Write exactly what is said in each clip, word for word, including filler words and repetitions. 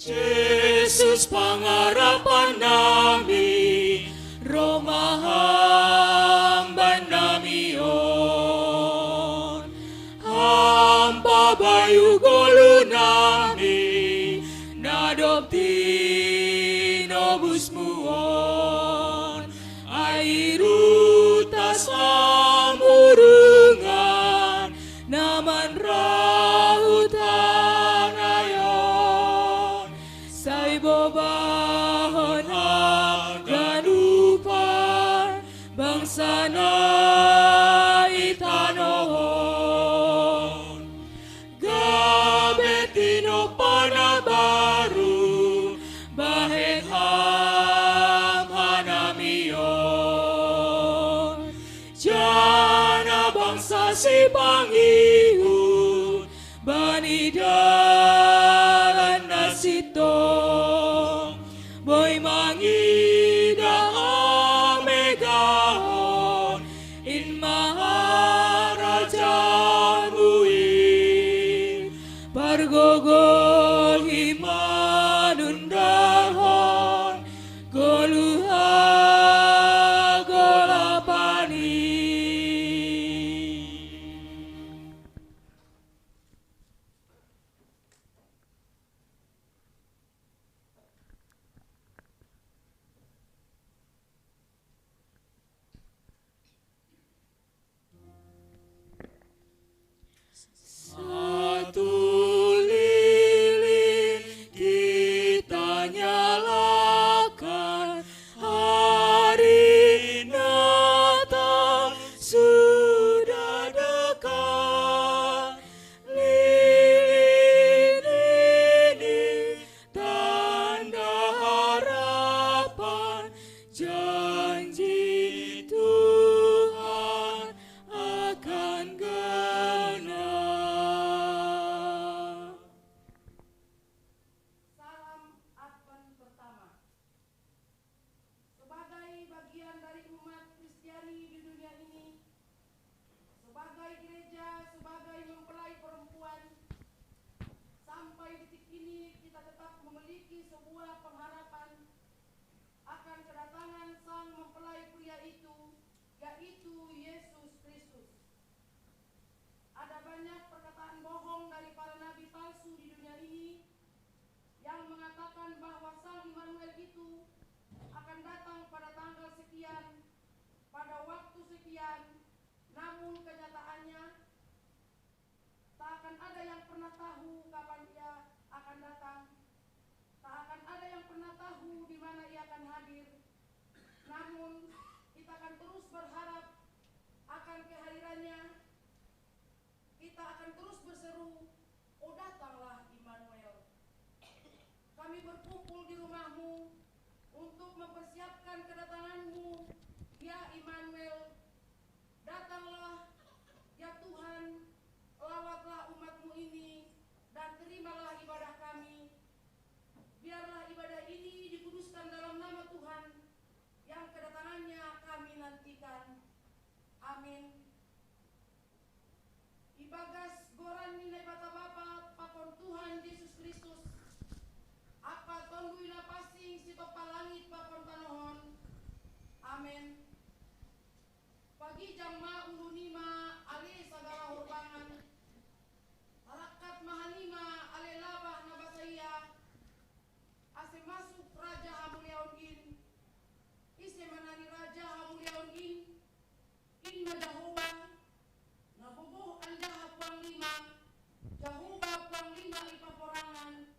Jesus pangarapan nami, Roma hamban nami on. Hampa bayu golu nami, na dob tinobus mu on. Ai irutas hamurungan, na manrahut hanayon, sai bobahon haganupan bangsa na i tanoh on. Gabe tinopa na baru, bahen ham hanami on. Jana bangsa sipangihut, bani dalan na sintong, boi mangidah hamegahon in ma harajaonmu i. Pargogol i manundalhon goluh hagolapan i. Satu lilin kita nyalakan, hari Natal sudah dekat. Lilin ini tanda harapan, janji Tuhan akan genap. Salam Advent pertama. Sebagai bagian dari umat Kristiani di dunia ini, sebagai gereja, sebagai mempelai perempuan, sampai detik ini kita tetap memiliki sebuah pengharapan akan kedatangan sang mempelai pria itu, yaitu Yesus Kristus. Ada banyak perkataan bohong dari para nabi palsu di dunia ini yang mengatakan bahwa Sang Immanuel itu akan datang pada tanggal sekian, pada waktu sekian, namun kenyataannya tak akan ada yang pernah tahu kapan ia akan datang. Tak akan ada yang pernah tahu di mana ia akan hadir. Namun, kita akan terus berharap akan kehadirannya. Kita akan terus berseru, "Oh, datanglah, Immanuel." Kami berkumpul di rumahmu untuk mempersiapkan kedatanganmu, ya Immanuel. Datanglah, ya Tuhan, lawatlah umatmu ini, dan terimalah ibadah kami. Biarlah ibadah ini dikuduskan dalam nama Tuhan, yang kedatangannya kami nantikan. Amin. Ibagas goran ni Naibata Bapa pakon Tuhan Jesus Kristus, Apa Tonduy Napasing, sitopa langit pakon tanoh on. Amen. Pagijang ma ulu nima ale sagala horbangan, tarangkat ma hanima ale labah na basa ia, ase masuk raja hamuliaon in. Ise ma nari raja hamuliaon in? In ma Jahowa, na gogoh anjaha puang lima, Jahowa puang lima i paporangan.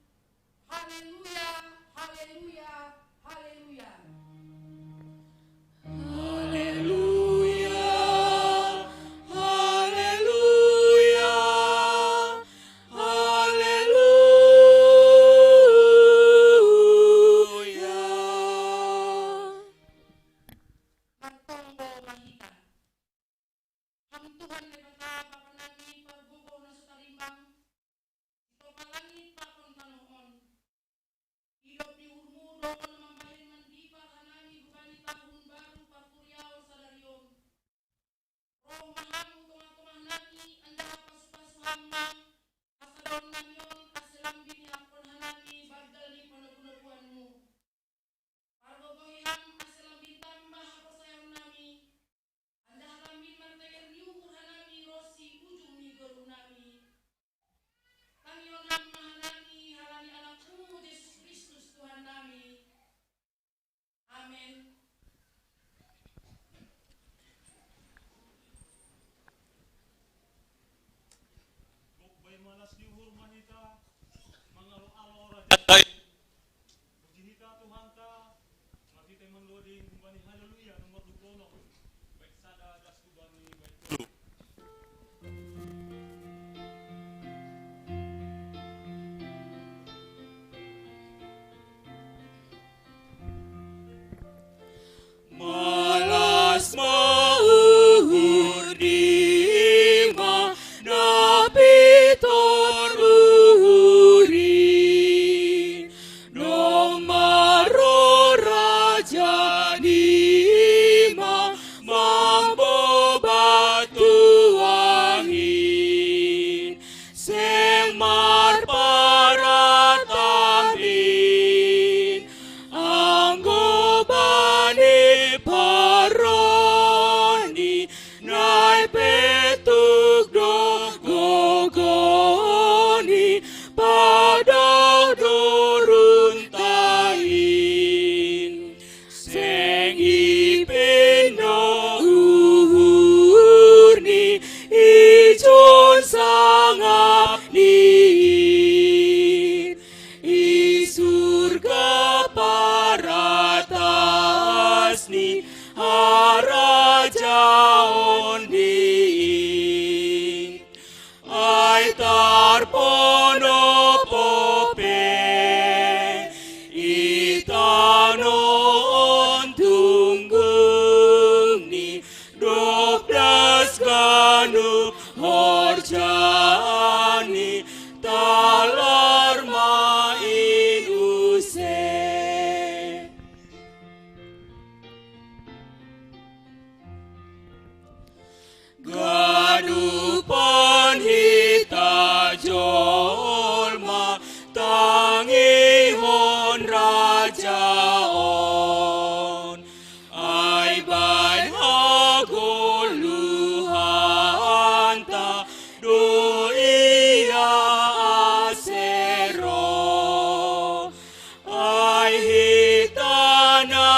Haleluya, haleluya, haleluya. Haleluya, haleluya, haleluya. Martonggo ma hita. Ham Tuhan Naibata, Bapa nami pargogoh na so tarimbang, sitopa langit pakon tanoh on. Idop ni uhurmu do on mambahen mandipa Hasadaon nami on ase lambin iangkon hanami banggal ni panopunopuanmu. Pargogohi ham ase lambin tambah haporsayaon nami. Andaha lambin marteger ni uhur hanami ronsi ujung ni goluh nami. Tangihon ham ma hanami halani anakmu Jesus Kristus Tuhan nami. Amen. Gok bai malas ni uhur ma hita mangalo-alo raja. Puji hita Tuhanta, marhite mandoding humbani Haleluya nomor dua puluh enam. Baik sada das humbani baik dulu. Malas ma uhur di ma na pintor uhuri. Domma ro raja ni ma mamboban tuahi. Seng marparat amin anggo bani parroni, na i pe tuk do gogoni padao do runta in. Seng i pe do uhurni ijin sangap ni i surga paratas ni harajaon ni i. Ai tarponopo pe i tano on tunggungni, dob das ganup horjani, talar ma i use. Ganupan hita jolma tangihon raja on. Ai bahen hagoluhanta do ia ase ro. Ai hita na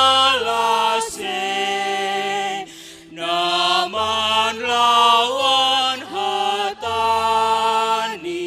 las i, na manlawan hatani,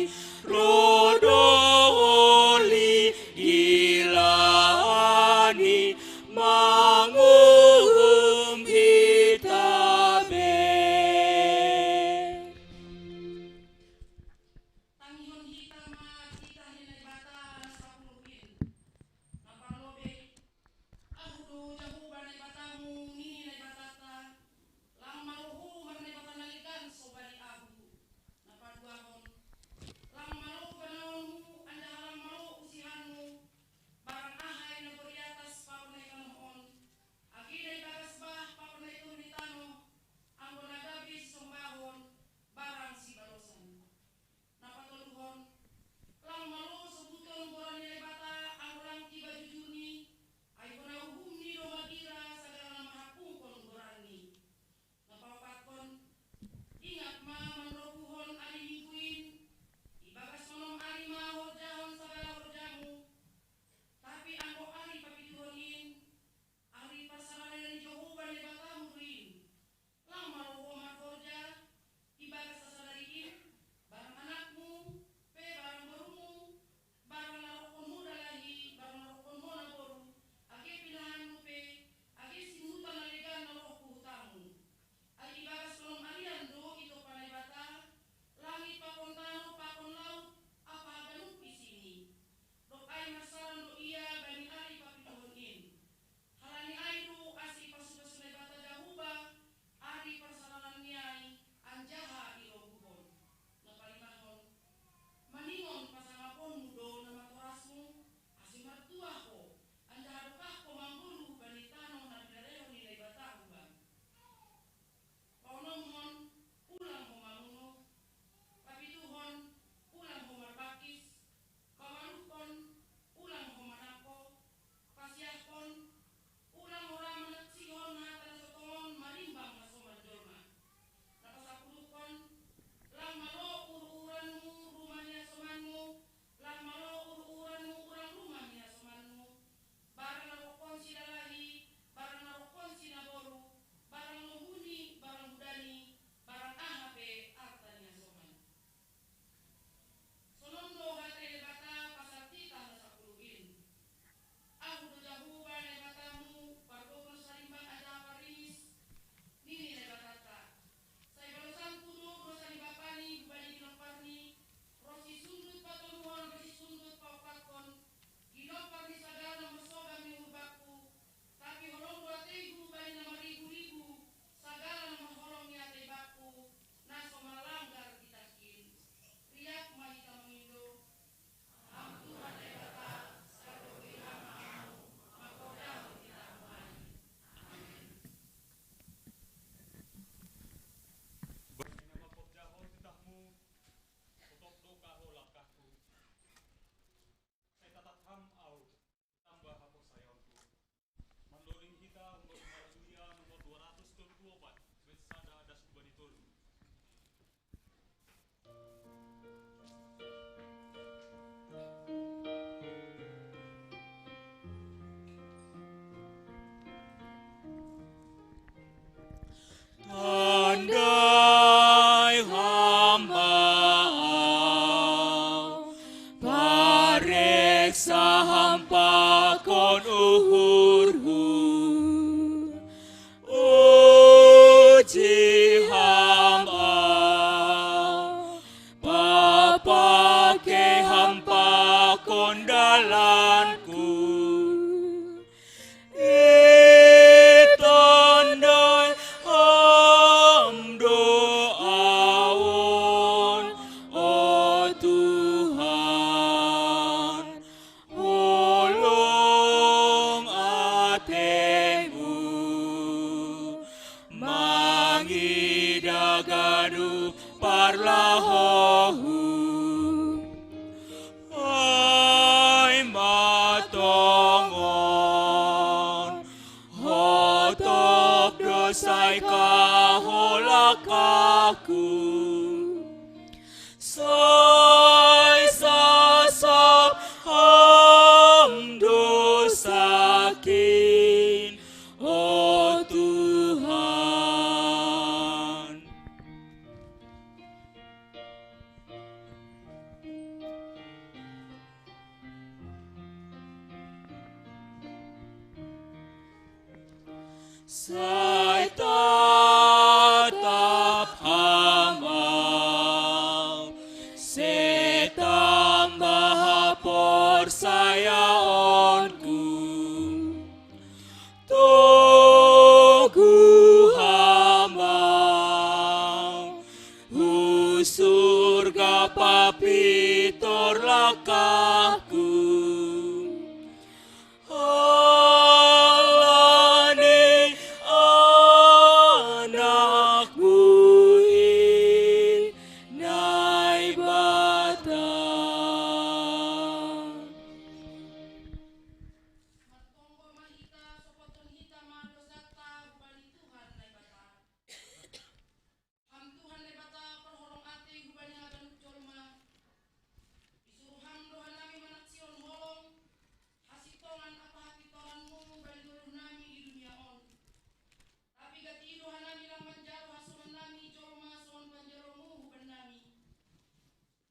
Sahampakon uhurhu, uji ham au, papake hampakon dalanku. Itandai ham doaon, o Tuhan, holong atemu, mangidah ganup parlahohu. Ai matongon, hotop dosai kaholak aku. Sai sasap ham dosakin, o Tuhan. Sai tatap ham au, sai tambah porsayaonku. Toguh ham au, hu surga papitor langkahku. Halani Anakmu i Naibata. Martonggo ma hita, sopothon hita ma dosanta hubani Tuhan Naibata. Ham Tuhan Naibata, parholong atei hubani haganup jolma. Isuru Ham do hanami manaksihon holong, hasintongan ampa hapintoranMu bani ngoluh nami di dunia on. Tapi gati do hanami lang manjalo hasoman nami jolma songon panjaloMu hubannami.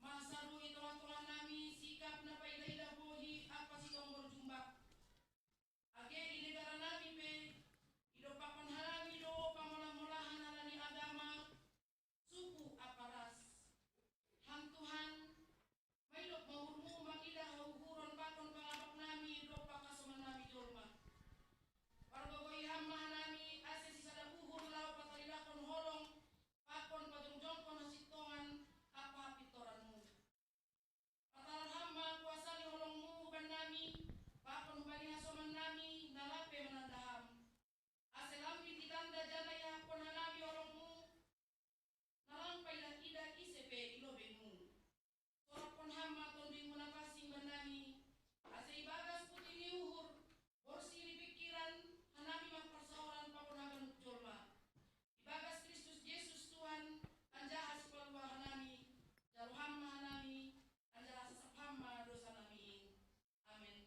Masa do i tongatonganami sikap na paidahidah bohi ampa sitonggor jumbak. Age di negaranami pe, idompakkon hanami do pamolamolahan ala ni agama, suku ampa ras. Ham Tuhan, maidop ma uhurMu mangidah hauhuron pakon pangabaknami dompak hasomannami jolma. Pargogoi Ham ma hanami ase sisada uhur laho pataridahkon holong pakon pajongjongkon hasintongan ampa hapintoranMu. Patalar Ham ma kuasa ni holongMu hubannami, pakon hubani hasomannami na lam pe mananda Ham. Ase lambin itanda janah iahapkon hanami holongMu, na lang paidah-idah ise pe i lobeiMu. Soraphon Ham ma TonduyMu na pansing bannami, ase ibagas puti ni uhur, borsih ni pingkiran, hanami marparsaoran pakon haganup jolma. Ibagas Kristus Jesus Tuhan, anjaha Sipalua hanami, jalo Ham ma hanami, anjaha sasap Ham ma dosanami. Amen.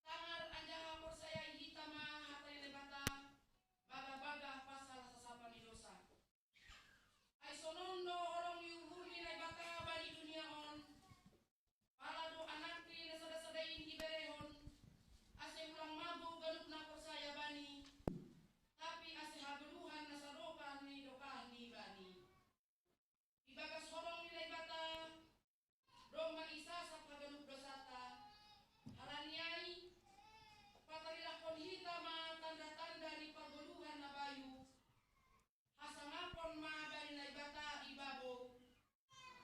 Tangar anjaha porsayai hita ma hata ni Naibata, bagah-bagah pasal sasapan ni dosa. Ai sonon do holong ni uhur ni Naibata bani dunia on, pala do Anakni na sada-sada in iberehon, ase ulang magou ganup na porsaya Bani, tapi ase hagoluhan na sadokah ni dokahni Bani. Ibagas holong ni Naibata, domma isasap haganup dosanta. Halani ai, pataridahkon hita ma tanda-tanda ni pargoluhan na bayu, hasangapon ma bani Naibata i babou.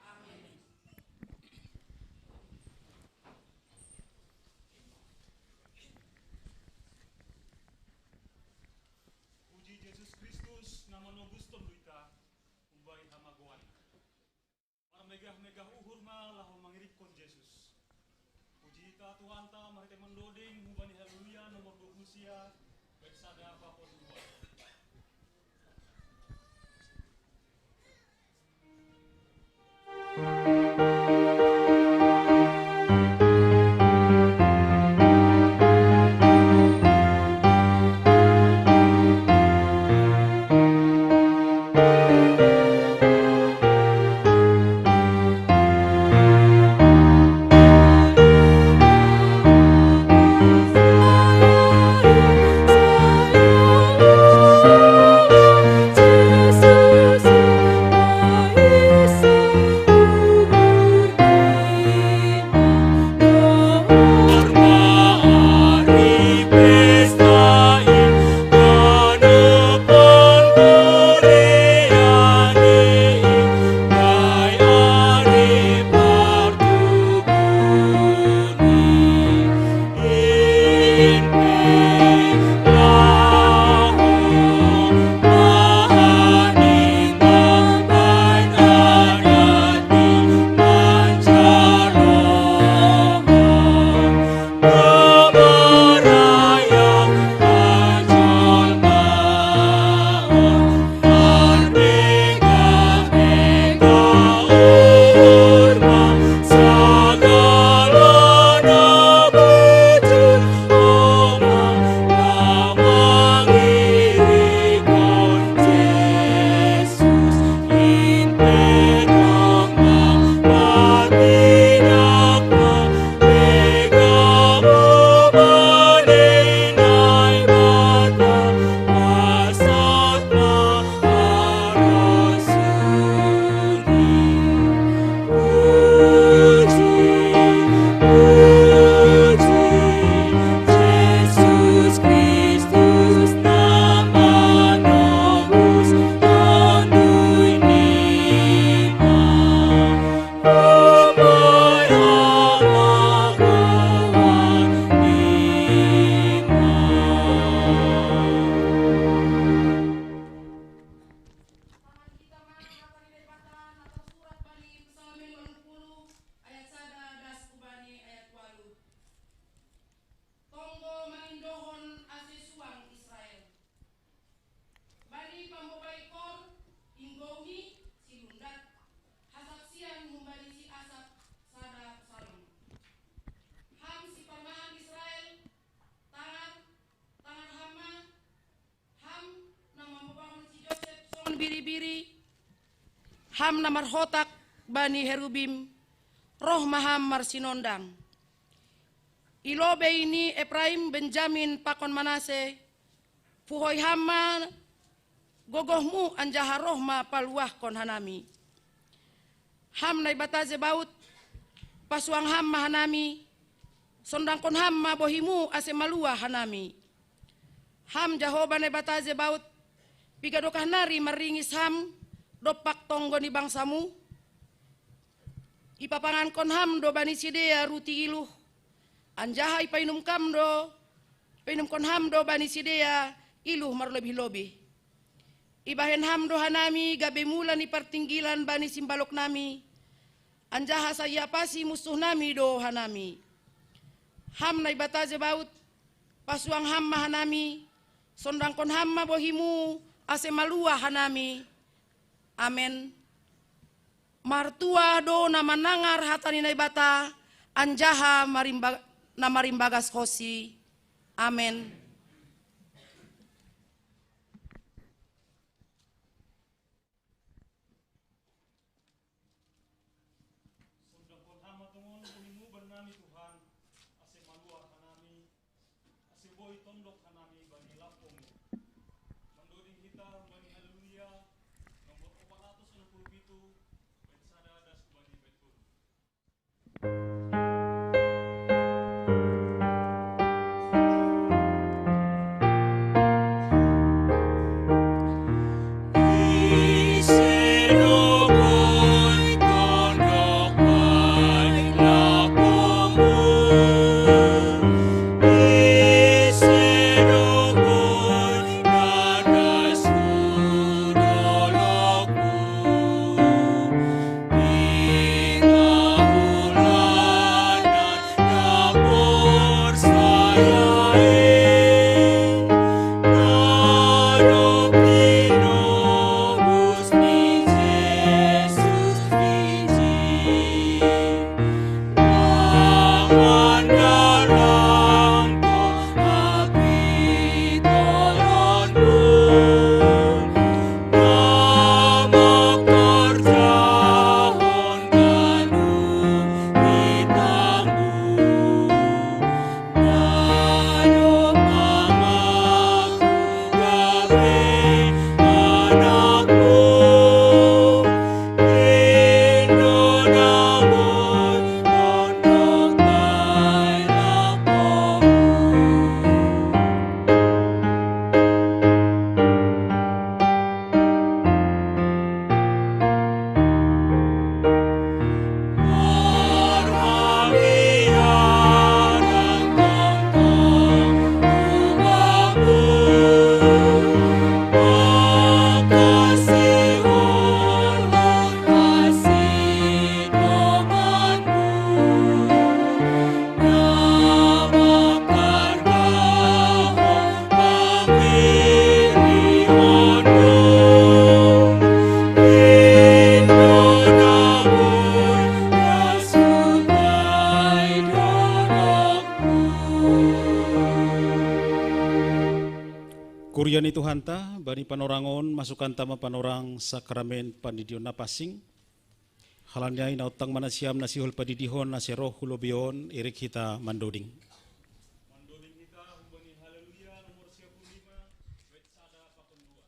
Amen. Puji Jesus Kristus, na manobushon hita humbani hamagoan. Marmegah-megah uhur ma laho mangirikkon Jesus. Puji hita Tuhanta marhite mandoding humbani Haleluya nomor dua puluh sia, bait sada pakon dua. Iri, ham na marhotak bani herubim, roh ma ham marsinondang. I lobei ni Epraim, Benjamin pakon Manase, puhoi ham ma gogohmu anjaha roh ma paluahkon hanami. Ham Naibata Zebaot, pasuang ham ma hanami, sondangkon ham ma bohimu ase maluah hanami. Ham Jahowa Naibata Zebaot, piga dokah nari marringis ham dompak tonggo ni bangsamu? Ipapangankon ham do bani sidea ruti iluh, anjaha ipainumkam do, painumkon ham do bani sidea iluh marlobih-lobih. Ibahen ham do hanami gabe mula ni partinggilan bani simbaloknami, anjaha sai iapasi munsuhnami do hanami. Ham Naibata Zebaot, pasuang ham ma hanami, sondangkon ham ma bohimu ase maluah hanami. Amen. Martuah do na manangar hata ni Naibata, anjaha marimba-, na marimbagas hosi. Amen. Sondangkon ham ma tongon bohimu bannami Tuhan, ase maluah hanami, ase boi tondok hanami bani lampongmu. Mandoding hita bani Haleluya, nomor opat ratus enam puluh pitu, bait sada das hubani bait tolu. Kuria ni Tuhanta, bani panorang on masukanta ma panorang sakramen pandidion na pansing. Halani ai naontang ma nasiam na sihol padidihon ase roh hu lobei on, irik hita mandoding. Mandoding hita humbani Haleluya nomor sia puluh lima, bait sada pakon dua.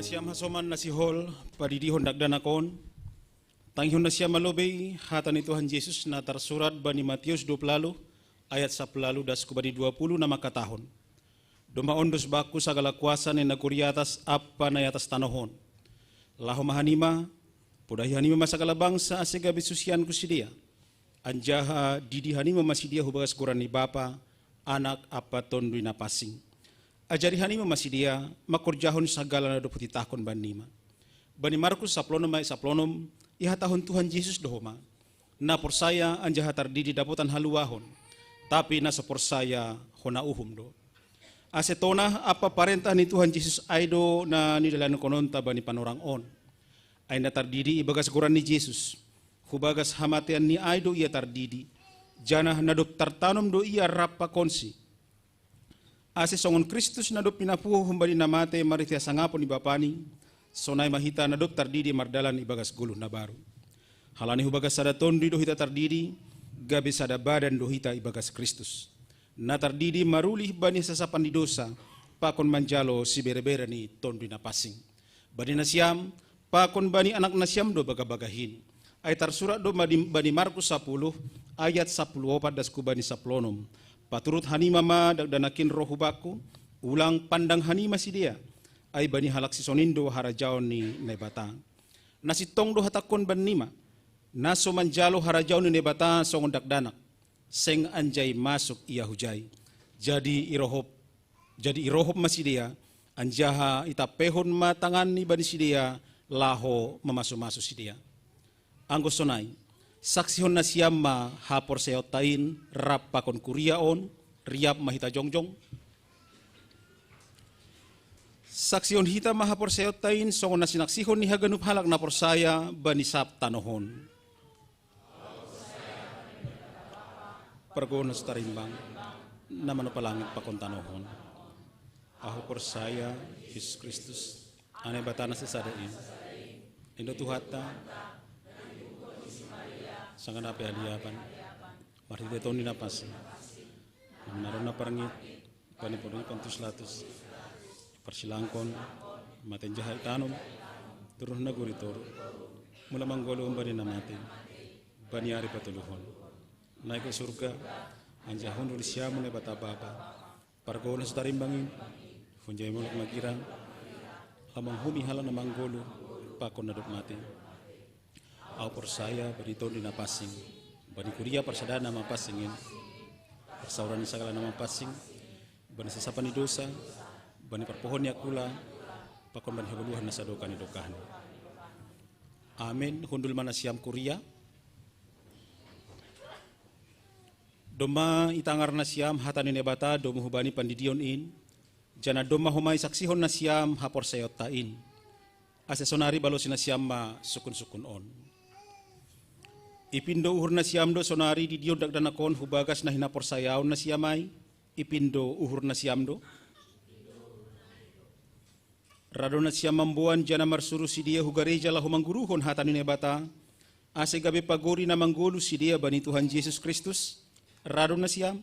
Siam hasoman na sihol, padidihon dakdanak on, tangihon nasiam ma lobei hata ni Tuhan Jesus na tarsurat bani Matius dua puluh ayat sapuluh das ku bani dua puluh na mangkatahon: Domma ondos bakku sagala kuasa na i nagori atas ampa na i atas tanoh on. Laho ma hanima, podahi hanima ma sagala bangsa ase gabe susianku sidea. Anjaha didi hanima ma sidea hubagas goran ni Bapa, Anak ampa Tonduy Napansing. Ajari hanima ma sidea mangkorjahon sagala na dob hutitahkon bannima. Bani Markus saplonom ayat saplonom, ihatahon Tuhan Jesus do homa: Na porsaya anjaha tardidi dapotan haluahon, tapi na so porsaya hona uhum do. Ase tonah ampa parentah ni Tuhan Jesus ai do na nidalankononta bani panorang on. Ai na tardidi ibagas goran ni Jesus, hubagas hamateanni ai do ia tardidi, janah na dob tartanom do ia rap pakonsi. Ase songon Kristus na dob pinapuho humbani na mate marhitei hasangapon ni Bapani, sonai ma hita na dob tardidi mardalan ibagas goluh na baru. Halani hubagas sada tonduy do hita tardidi, gabe sada badan do hita ibagas Kristus. Na tardidi marulih bani sasapan ni dousa, pakon manjalo siberebere ni Tonduy Napansing. Bani nasiam, pakon bani anak nasiam do bagabagahin. Ai tarsurat do bani Markus sapuluh ayat sapuluh opat das ku bani saplonom: Paturut hanima ma dakdanakin roh hu bakku, ulang pandang hanima sidea. Ai bani halak sisonin do harajaon ni Naibata. Na sintong do hatangkon bannima: Na so manjalo harajaon ni Naibata songon dakdanak, seng anjai masuk ia hujai. Jadi irohop, jadi irohop ma sidea, anjaha itampehon ma tanganni bani sidea, laho mamasumasu sidea. Anggo sonai, saksihon nasiam ma haporsayaonta in rap pakon kuria on. Riap ma hita jongjong. Saksihon hita ma haporsayaonta in songon na sinaksihon ni haganup halak na porsaya bani sab tanoh on. Pargogoh na so tarimbang, na manompa langit pakon tanoh on. Ahu porsaya Jesus Kristus, Anak ni Naibata na sasada in, Indo Tuhanta, sanganape haliapan, marhitei Tonduy Napansing, na manaron na parngit bani porini Pontius Pilatus, parsilangkon, mate anjaha itanom, turun hu nagori toruh, mula manggoluh humbani na mate, bani ari patoluhon, naik hu surga, anjaha hundul siamun Naibata Bapa. Pargogoh na so tarimbang in, hunjai ma ulak magira, laho manguhumi halak na manggoluh pakon na dob mate. Ahu porsaya bani Tonduy Napansing, bani kuria parsadaan na mapansing in, parsaoran ni sagala na mapansing, bani sasapan ni dousa, bani parpohon ni angkula, pakon bani hagoluhan na sadokah ni dokahna. Amen. Hundul ma nasiam kuria. Domma itangar nasiam hata ni Naibata domu hubani pandidion in, janah domma homa isaksihon nasiam haporsayaonta in. Ase sonari balosi nasiam ma sungkunsungkun on. Ipindo uhur nasiam do sonari didion dakdanak on hubagas na hinaporsayaon nasiam ai? Ipindo uhur nasiam do? Ra do nasiam mamboan janah marsuru sidea hu gareja laho mangguruhon hata ni Naibata, ase gabe pagori na manggoluh sidea bani Tuhan Jesus Kristus? Ra do nasiam?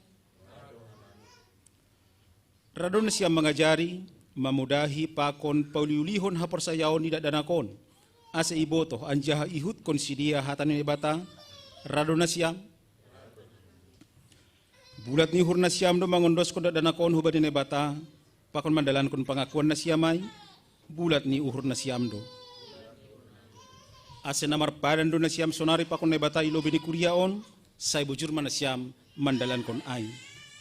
Ra do nasiam mangajari, mamudahi pakon pauliulihon haporsayaon ni dakdanak on, ase ibotoh anjaha iihuthon sidea hata ni Naibata? Ra do nasiam? Bulat ni uhur nasiam do mangondoskon dakdanak on hubani Naibata, pakon mandalankon pangakuan nasiam ai? Bulat ni uhur nasiam do. Ase na marpadan do nasiam sonari pakon Naibata i lobei ni kuria on, sai bujur ma nasiam mandalankon ai.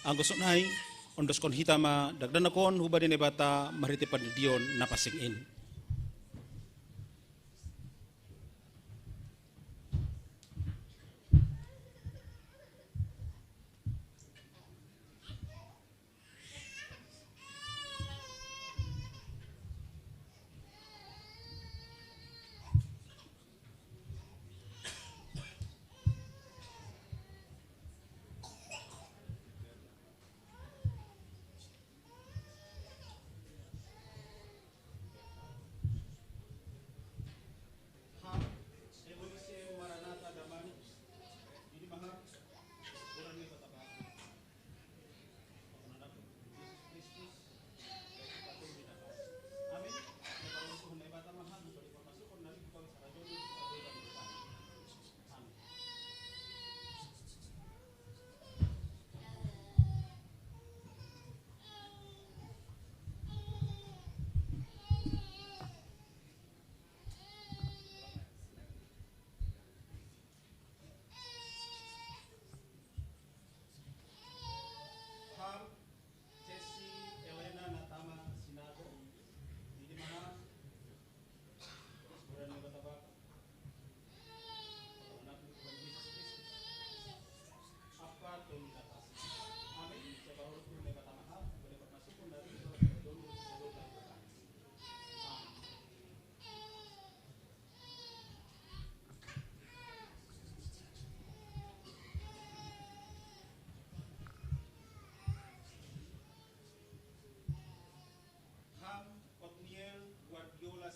Anggo sonai, ondoskon hita ma dakdanak on hubani Naibata marhitei pandidion na pansing in.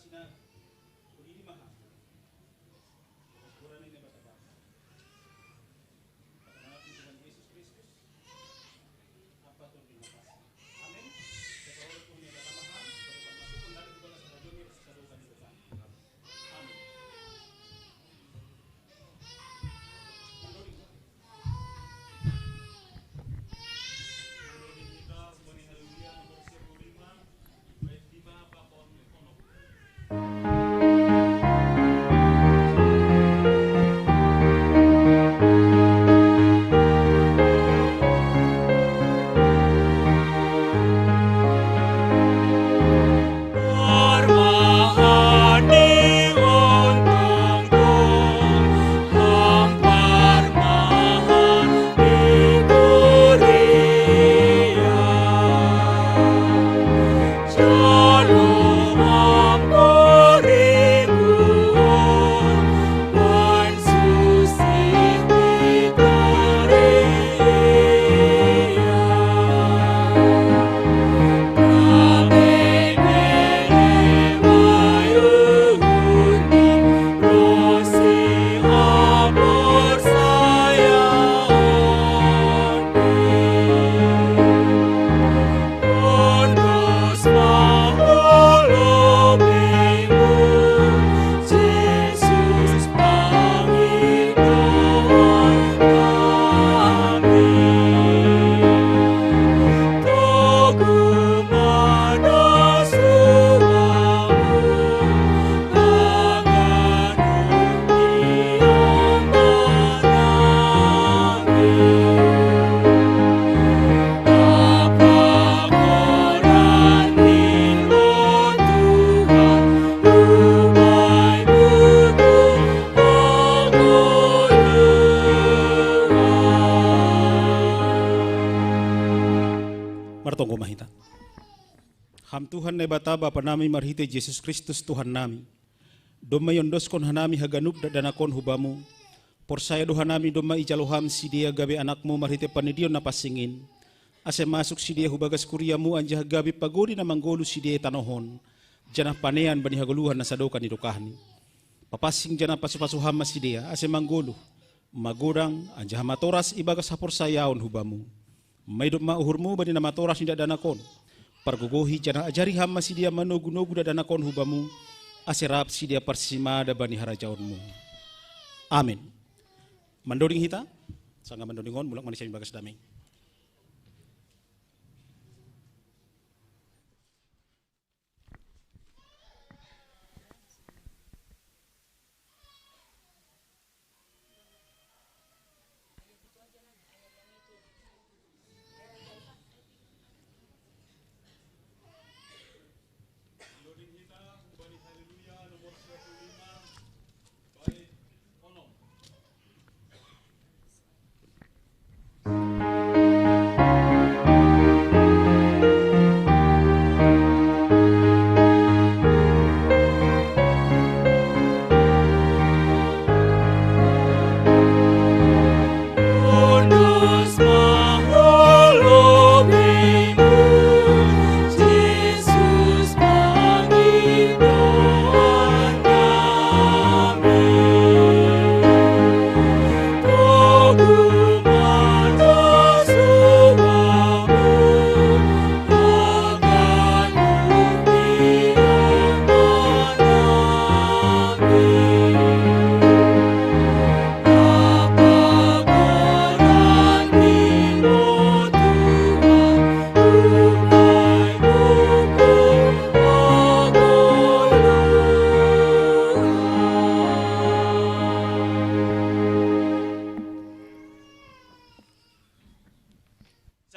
Nah, begini mah. Ukuran ini apa, Pak? Kata Tuhan Yesus Kristus, apa tuh? Amin. Kita berdoa, Tuhan, yang datang, Tuhan, kita berdoa, Tuhan, dari segala sesuatu yang kita doakan itu, Pak. Amin. Martonggo ma hita. Ham Tuhan Naibata Bapa nami marhite Jesus Kristus Tuhan nami, domma iondoskon hanami haganup dakdanak on hu Bamu, porsaya do hanami domma ijalo Ham sidea gabe anakMu marhite pandidion na pansing in, ase masuk sidea hu bagas kuria-Mu anjaha gabe pagodi na manggoluh sidea i tanoh on, janah panean bani hagoluhan na sadokah ni dokahni. Papansing janah pasu-pasu Ham ma sidea, ase manggoluh, magodang, anjaha matoras ibagas haporsayaon hu Bamu. Maidop ma uhurMu bani na matoras ni dakdanak on. Pargogohi janah ajari Ham ma sidea manogu-nogu dakdanak on hu Bamu, ase rap sidea parsimada bani harajaonMu. Amen. Mandoding hita, sanggah mandoding on, mulak ma nisiam ibagas dame.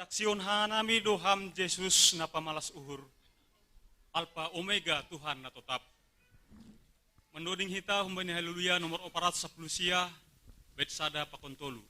Saksihon hanami do Ham Jesus na pamalas uhur, Alpa Omega, Tuhan na totap. Mandoding hita humbani Haleluya nomor opat ratus sapuluh sia, bait sada pakon tolu.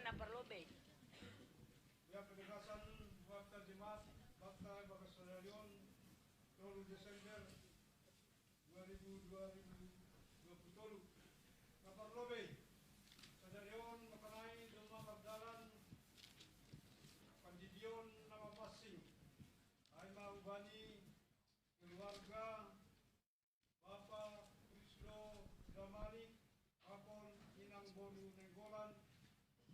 Tapar lobe. Ya, penegasan bakta jemaat, bakta bagas sadarion, tolu Desember dua ribu, dua ribu dua puluh tolu. Tapar lobe, sadarion makanai domma mardalan pandidion na mamassing. Ai ma hubani keluarga Bapa Krisdo Damanik, pakon inang boru Nainggolan,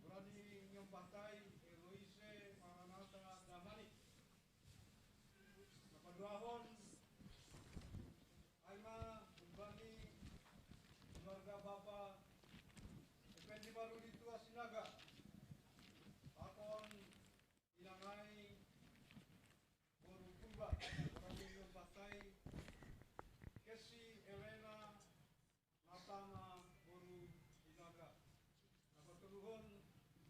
goran ni nyombahta i Eloise Maranata Damanik. Na paduahon, ai ma hubani keluarga Bapa Effendi Marulitua Sinaga, pakon inang ai boru Purba, goran ni nyombahta i Kesi Elena Natama boru Sinaga. Na patoluhon,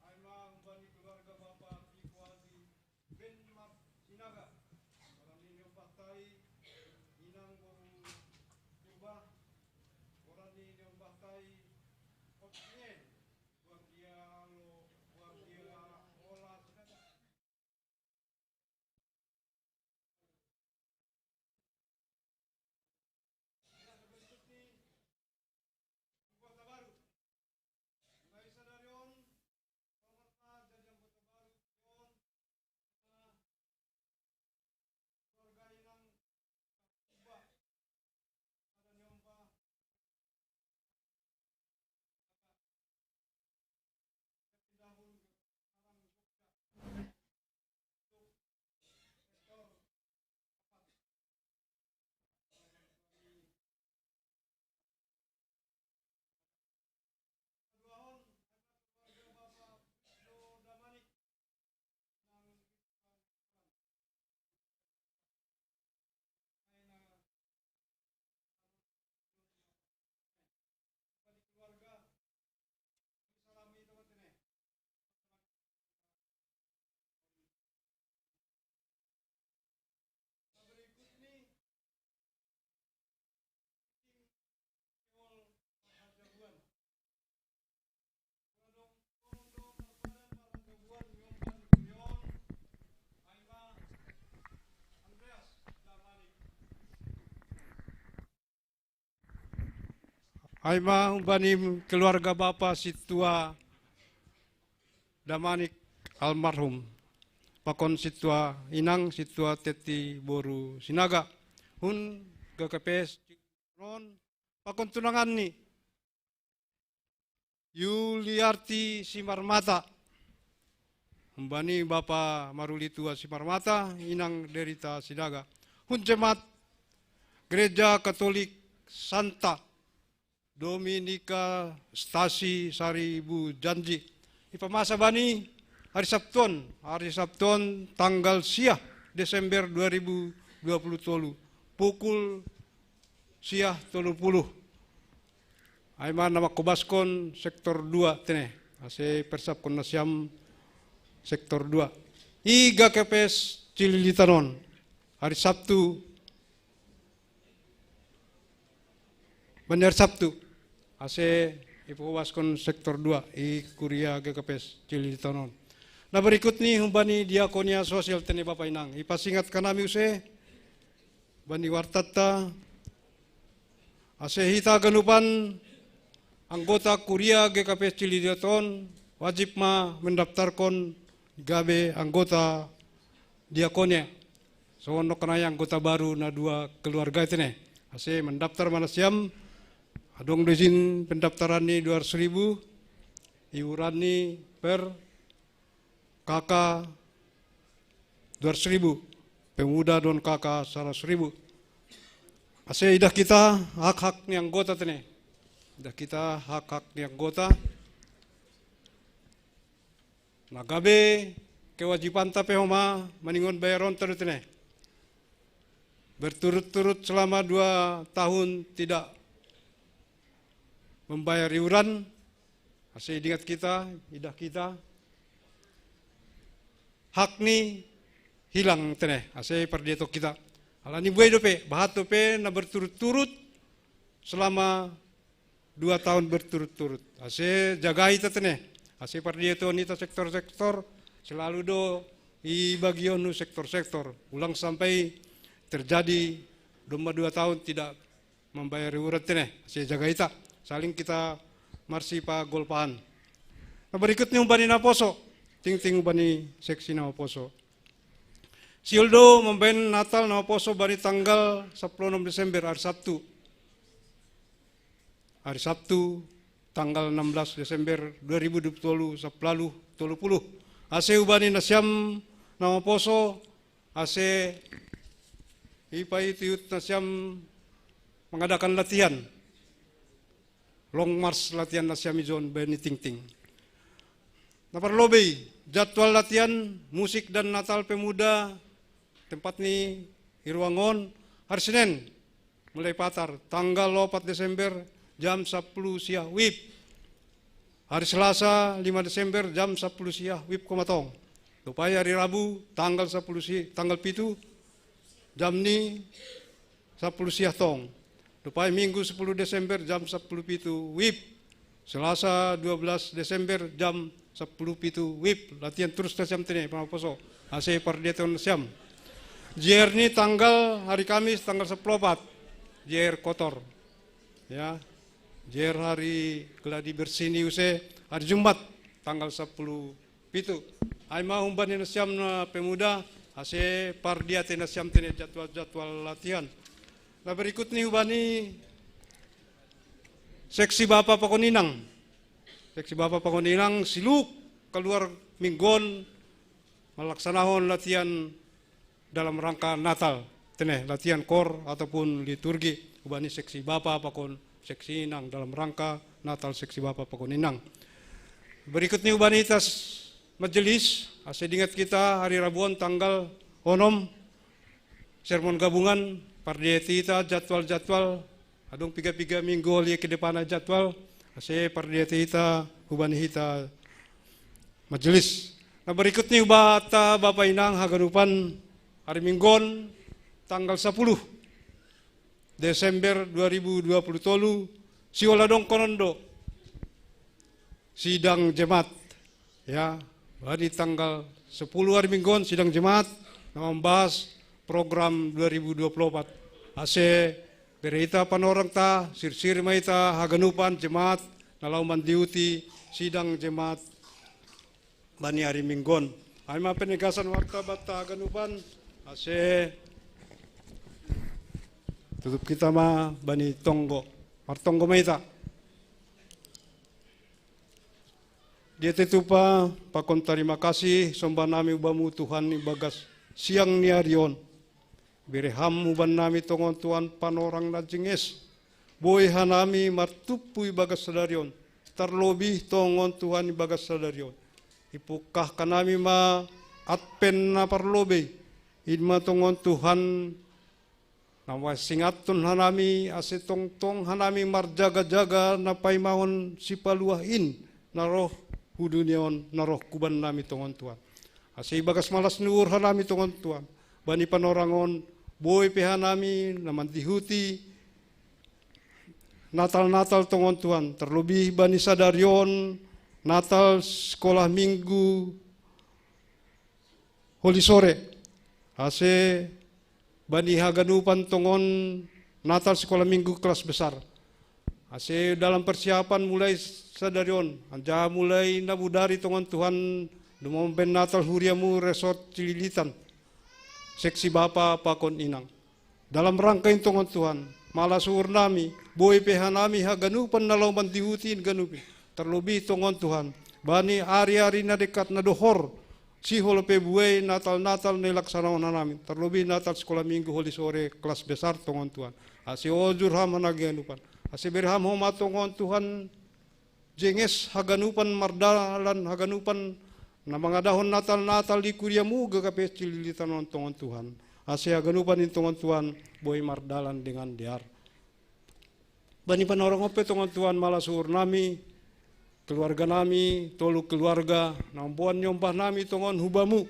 ai ma hubani keluarga Bapa Piko Aji Benmat Sinaga, goran ni nyombahta i inang boru Purba, goran ni nyombahta i Otnien, Guardiolo, Guardiola Sinaga. Ai ma hubani keluarga Bapa Sintua Damanik almarhum, pakon Sintua Inang, Sintua Teti boru Sinaga, hun G K P S Cilegon, pakon tunangan ni Yuliarti Simarmata, hubani Bapa Marulitua Simarmata, Inang Derita Sinaga, hun jemaat Gereja Katolik Santa Dominika Stasi Saribu Janji. Ipamasa bani hari Sabtuon, hari Sabtuon tanggal sia Desember dua ribu dua puluh tolu, pukul sia tolu puluh. Ai ma na mangkobaskon sektor dua tene, ase persapkon nasiam sektor dua. I G K P S Cililitan on, hari Sabtu, bani hari Sabtu, ase ipangkobaskon sektor dua i kuria G K P S Cililitan on. Na berikut ni hubani diakonia sosial tene Bapa Inang, ipasingat hanami use bani wartanta, ase hita ganupan anggota kuria G K P S Cililitan on wajib ma mendaftarkon gabe anggota diakonia. Songon nangkin anggota baru na dua keluarga i tene, ase mendaftar ma nasiam. Adong do ijin pendaftaran ni dua ratus ribu, iuran ni per K K dua ratus ribu, pemuda dohot K K saratus ribu. Ase idah hita hak-hak ni anggota tene. Idah hita hak-hak ni anggota. Na gabe kewajibanta pe homa maningon bayaronta do tene. Berturut-turut selama dua tahun tidak membayar iuran, ase idingat hita, idah hita, hak ni hilang tene, ase pardiaton hita. Alani buei dope, bahat dope na berturut-turut selama dua tahun berturut-turut. Ase jaga hita tene. Ase pardieton ita sektor-sektor, selalu do i bagion nu sektor-sektor. Ulang sampai terjadi domma dua tahun tidak membayar iuran tene. Ase jaga ita, saling kita marsipagolpahan. Nah, berikutnya umbani naposo, tingting umbani seksi naposo. Siuldo membain Natal naposo bani tanggal sepuluh Desember, hari Sabtu. Hari Sabtu, tanggal enam belas Desember dua ribu dua puluh tolu, sepuluh tolu puluh. Ase ubani nasiam naposo, ase ipa itu nasiam mengadakan latihan. Long march latihan nasiam ijon bani tingting. Nah, parlobei jadwal latihan musik dan Natal Pemuda tempat ni iruangon, hari Senin mulai patar tanggal lopat Desember jam sepuluh siah wib. Hari Selasa lima Desember jam sepuluh siah wib komatong. Dopai hari Rabu tanggal sepuluh si tanggal pitu jam ni sepuluh siah tong. Dopai Minggu sepuluh Desember jam sepuluh pitu wib. Selasa dua belas Desember jam sepuluh pitu wib. Latihan terus nasiam tene panaposo. Ase pardieton nasiam. Jer ni tanggal hari Kamis tanggal sepuluh opat. Jer kotor. Ya. Jer hari geladi bersih ni use hari Jumat tanggal sepuluh pitu. Ai ma umbani nasiam na pemuda, ase pardiate nasiam tene jadwal-jadwal latihan. Nah, berikut ni umbani seksi bapa pakon inang. Seksi bapa pakon inang siluk keluar minggon melaksanahon latihan dalam rangka Natal. Tene latihan kor ataupun liturgi umbani seksi bapa pakon seksi inang dalam rangka Natal seksi bapa pakon inang. Berikut ni umbani ita majelis, ase dingat kita hari Rabuon tanggal onom sermon gabungan, pardiate ita jadwal-jadwal, adong piga-piga minggu oli ke depan jadwal, ase pardiate ita umbani ita majelis. Nah, berikut ni umbata bapa inang haganupan hari Minggon tanggal sepuluh Desember dua ribu dua puluh tolu, siwala dong konon do sidang jemaat. Ya, hari tanggal sepuluh hari Minggon sidang jemaat na membahas program dua ribu dua puluh empat. Ase bere ita panorang ta, sirsir ma ita haganupan jemaat na laho mandihuti sidang jemaat bani ari Minggon. Ai ma penegasan warta banta haganupan, ase tutup kita ma bani tonggo. Martonggo ma ita. Dia tetupa pakon tarima kasih somba nami ubamu Tuhan ibagas siang ni ari on. Bere ham huban nami tongon Tuhan panorang na jenges. Boi hanami martumpu ibagas sadari on. Tarlobih tongon Tuhan ibagas sadari on. Ipungkah hanami ma adpen na parlobei. In ma tongon Tuhan na masingathon hanami ase tongtong hanami marjaga-jaga na paimahon sipaluah in na roh hu dunia on na roh huban nami tongon Tuhan. Ase ibagas malas ni uhur hanami tongon Tuhan. Bani panorang on boi pe hanami na mandihuti Natal-Natal tongon Tuhan. Terlebih bani sadari on Natal sekolah minggu holi sore. Ase bani haganupan tongon Natal sekolah minggu kelas besar. Ase dalam persiapan mulai sadari on, anjaha mulai na budari tongon Tuhan, dumomba Natal huriamu resort Cililitan. Seksi bapa pakon inang. Dalam rangka in tongon Tuhan, malas uhur nami, boi pe hanami haganupan na laho mandihuti in ganup i. Terlebih tongon Tuhan, bani ari-ari na dekat na dohor, sihol pe buei Natal-Natal na ilaksanahon hanami. Terlebih Natal sekolah minggu holi sore kelas besar tongon Tuhan. Ase ojur ham hanami haganupan. Ase bere ham homa tongon Tuhan jenges haganupan mardalan haganupan na mangadahon Natal-Natal di kuriamu gabe pe Cililitan on tongon Tuhan. Ase haganupan in tongon Tuhan boi mardalan dengan dear. Bani panorang on pe tongon Tuhan malas uhur nami, keluarga nami, tolu keluarga, na mamboan niombah nami tongon hubamu.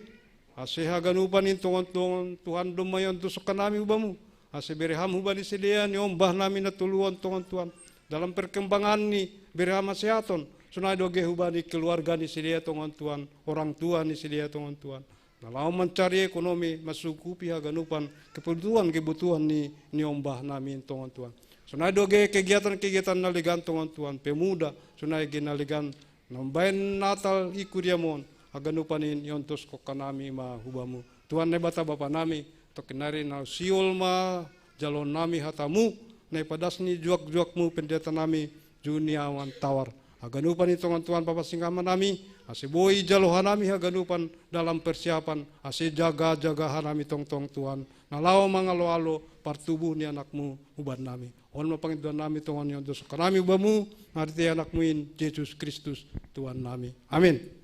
Ase haganupan in tongon, tongon Tuhan domma iondoskon nami hubamu. Ase bere ham hubani sidea niombah nami na tolu on tongon Tuhan. Dalam perkembangan ni bere ham hasehaton, Sonai doge huba ni keluarga ni sidea tongon Tuhan, orang tua ni sidea tongon Tuhan. Na laho mancari ekonomi, mansukupi haganupan kebutuhan-kebutuhan ni, ni ombahnami tongon Tuhan. Sonai doge kegiatan-kegiatan na legan tongon Tuhan, pemuda, sonai ge na legan, na mambahen Natal i kuriam on, haganupan in iontoskon hanami ma hubamu. Tuhan Naibata Bapanami, tokin nari na sihol ma jaloonnami hatamu, na ipadas ni juak-juakmu pendendatanami, juniawan tawar. Haganupan i tongon Tuhan papasingamanami, ase boi jalo hanami haganupan dalam persiapan, ase jaga-jaga hanami tongtong Tuhan, na laho mangalo-alo partubuh ni anakmu hubannami. On ma pangindoannami tongon iontoskon hanami hubamu, marhite anakmu in Jesus Kristus Tuhannami. Amin.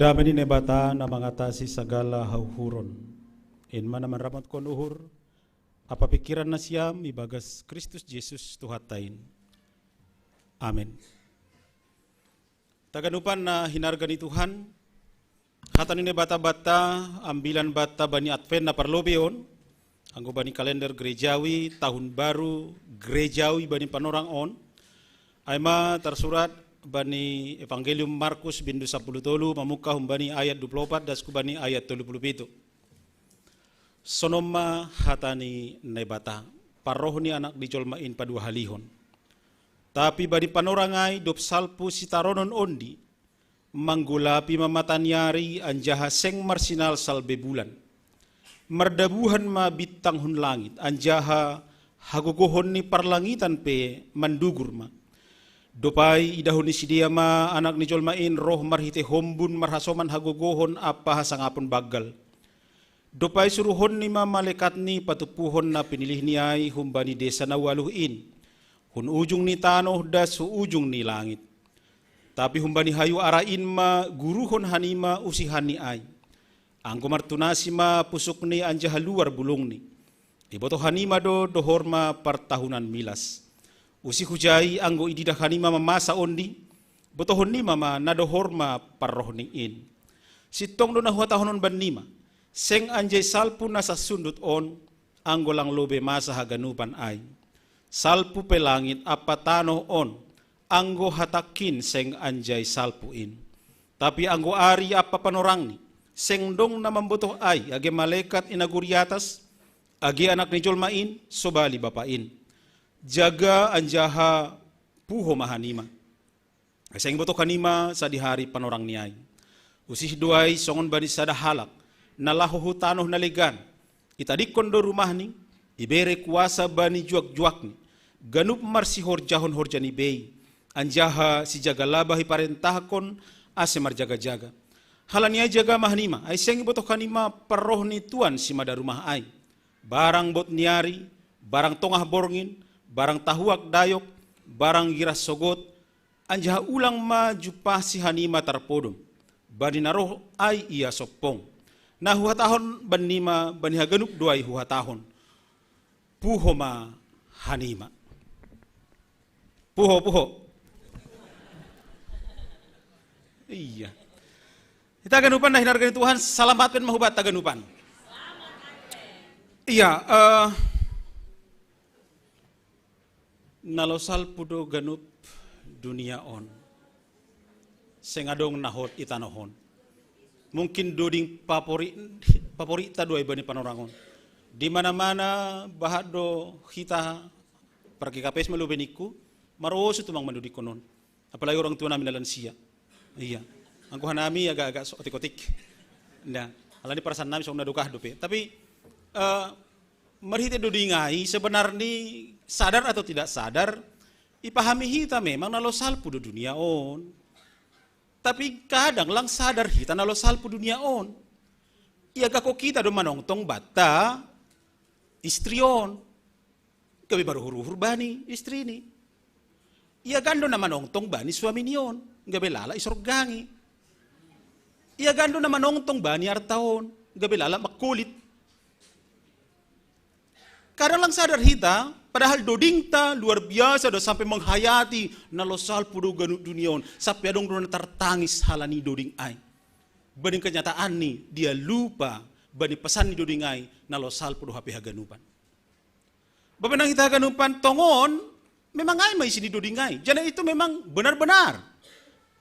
Dame ni Naibata na mangatasi sagala hauhuron, in ma na manramotkon uhur ampa pingkiran nasiam ibagas Kristus Jesus Tuhanta in. Amin. Taganupan na hinarga ni Tuhan, hata ni Naibata bata, ambilan bata bani Advent na parlobe on, anggo bani kalender gerejawi, tahun baru gerejawi bani panorang on, ai ma tarsurat bani Evangelium Markus bindu sapuluh tolu, mamungka humbani ayat dua puluh opat, das ku bani ayat tolu puluh pitu. Sonon ma hata ni Naibata, parroh ni Anak ni Jolma in paduahalihon. Tapi bani panorang ai dob salpu sitaronon ondi, manggolapi ma mata ni ari anjaha seng marsinalsal be bulan. Mardabuhan ma bintang hun langit, anjaha hagogohon ni parlangitan pe mandugur ma. Dob ai idahon ni sidea ma Anak ni Jolma in roh marhite hombun marhasoman hagogohon ampa hasangapon banggal. Dob ai suruhonni ma malekatni patumpuhon na pinilihni ai humbani desa na ualuh in, hun ujung ni tanoh das hu ujung ni langit. Tapi humbani hayu ara in ma guruhon hanima usihanni ai. Anggo martunasi ma pusukni anjaha luar bulungni. Ibotoh hanima do dohor ma partahunan milas. Usi hujai anggo ididah hanima mamasa ondi, botohonnima ma na dohor ma parrohni in. Sintong do na huhatahonon bannima, seng anjai salpu na sasundut on, anggo lang lobe masa haganupan ai. Salpu pe langit ampa tanoh on, anggo hatangkin seng anjai salpu in. Tapi anggo ari ampa panorangni, seng dong na mambotoh ai, age malekat i na gori atas, age Anak ni Jolma in, sobali Bapa in. Jaga anjaha puho ma hanima. Seng botoh hanima sadihari panorangni ai. Usih do ai songon bani sada halak, na laho hu tanoh na legan. Itadingkon do rumahni, ibere kuasa bani juakjuakni. Ganup marsihorjahon horja ni bei. Anjaha sijaga labah iparentahkon ase marjagajaga. Halani ai jaga ma hanima, ai seng ibotoh hanima parroh ni tuan simada rumah ai. Barang bot ni ari, barang tongah borngin, barang tahuak dayok, barang girah sogot, anjaha ulang ma jumpahsi hanima tarpodom, bani na roh ai ia sompong. Na huhatahon bannima bani haganup do ai huhatahon. Puho ma hanima. Puho, puho. Iya. Hita ganupan na hinarga ni Tuhan, salamat pe ma hubanta ganupan. Iya, eh, na lo salpu do ganup dunia on. Seng adong na hot i tanoh on. Mungkin doding favorit, favoritta do ai bani panorang on. Di mana-mana bahat do hita, pargi kapes ma lobe ningku, marosu tumang mandodingkon on. Apalagi orang tua nami na lansia. Iya. Anggo hanami agak-agak so otik-otik. Nah, alani perasaan nami songon na dukah dope. Tapi, eh, marhite doding ai sebenarni sadar atau tidak sadar, ipahami hita memang na lo salpu do dunia on. Tapi kadang lang sadar hita na lo salpu dunia on. Ia gako kita do manongtong banta istri on. Gabe baruhur-uhur bani istrini. Ia gando na manongtong bani suamini on, gabe lala isorgangi. Ia gando na manongtong bani arta on, gabe lala mangkolit. Kadang lang sadar hita, padahal dodingta luar biasa do sampai menghayati na lo salpu do ganup dunia on, sampai adong do na tartangis halani doding ai. Bani kenyataanni dia lupa bani pesan ni doding ai na lo salpu do hape haganupan. Bapenang hita haganupan tongon, memang ai ma isi ni doding ai. Jadi itu memang benar-benar.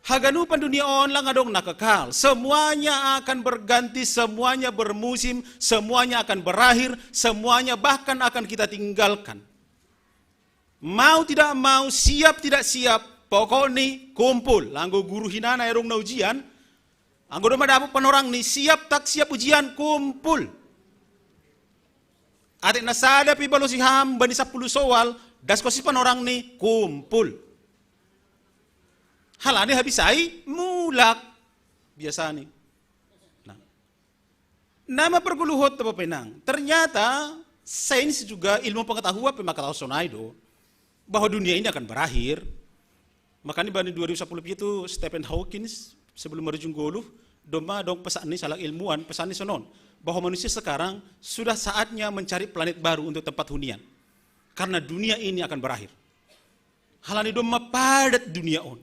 Haganupan dunia on lang adong na kekal. Semuanya akan berganti, semuanya bermusim, semuanya akan berakhir, semuanya bahkan akan kita tinggalkan. Mau tidak mau, siap tidak siap, pokokni kumpul. Anggo guru hinan ai adong na ujian, anggo domma dapot panorangni siap tak siap ujian, kumpul. Atik na sada pe ibalosi ham bani sapuluh Sowal, daskon si panorangni, kumpul. Halani habis ai mulak biasani. Nah. Nama perguluhot tabo penang. Ternyata sains juga ilmu pengetahuan pe mangkatahon sonai do, bahwa dunia ini akan berakhir. Makanya bani dua ribu sepuluh itu Stephen Hawkins sebelum marujung goluh, domma adong pesanni salah ilmuwan, pesanni sonon, bahwa manusia sekarang sudah saatnya mencari planet baru untuk tempat hunian. Karena dunia ini akan berakhir. Halani dong mapadat dunia on.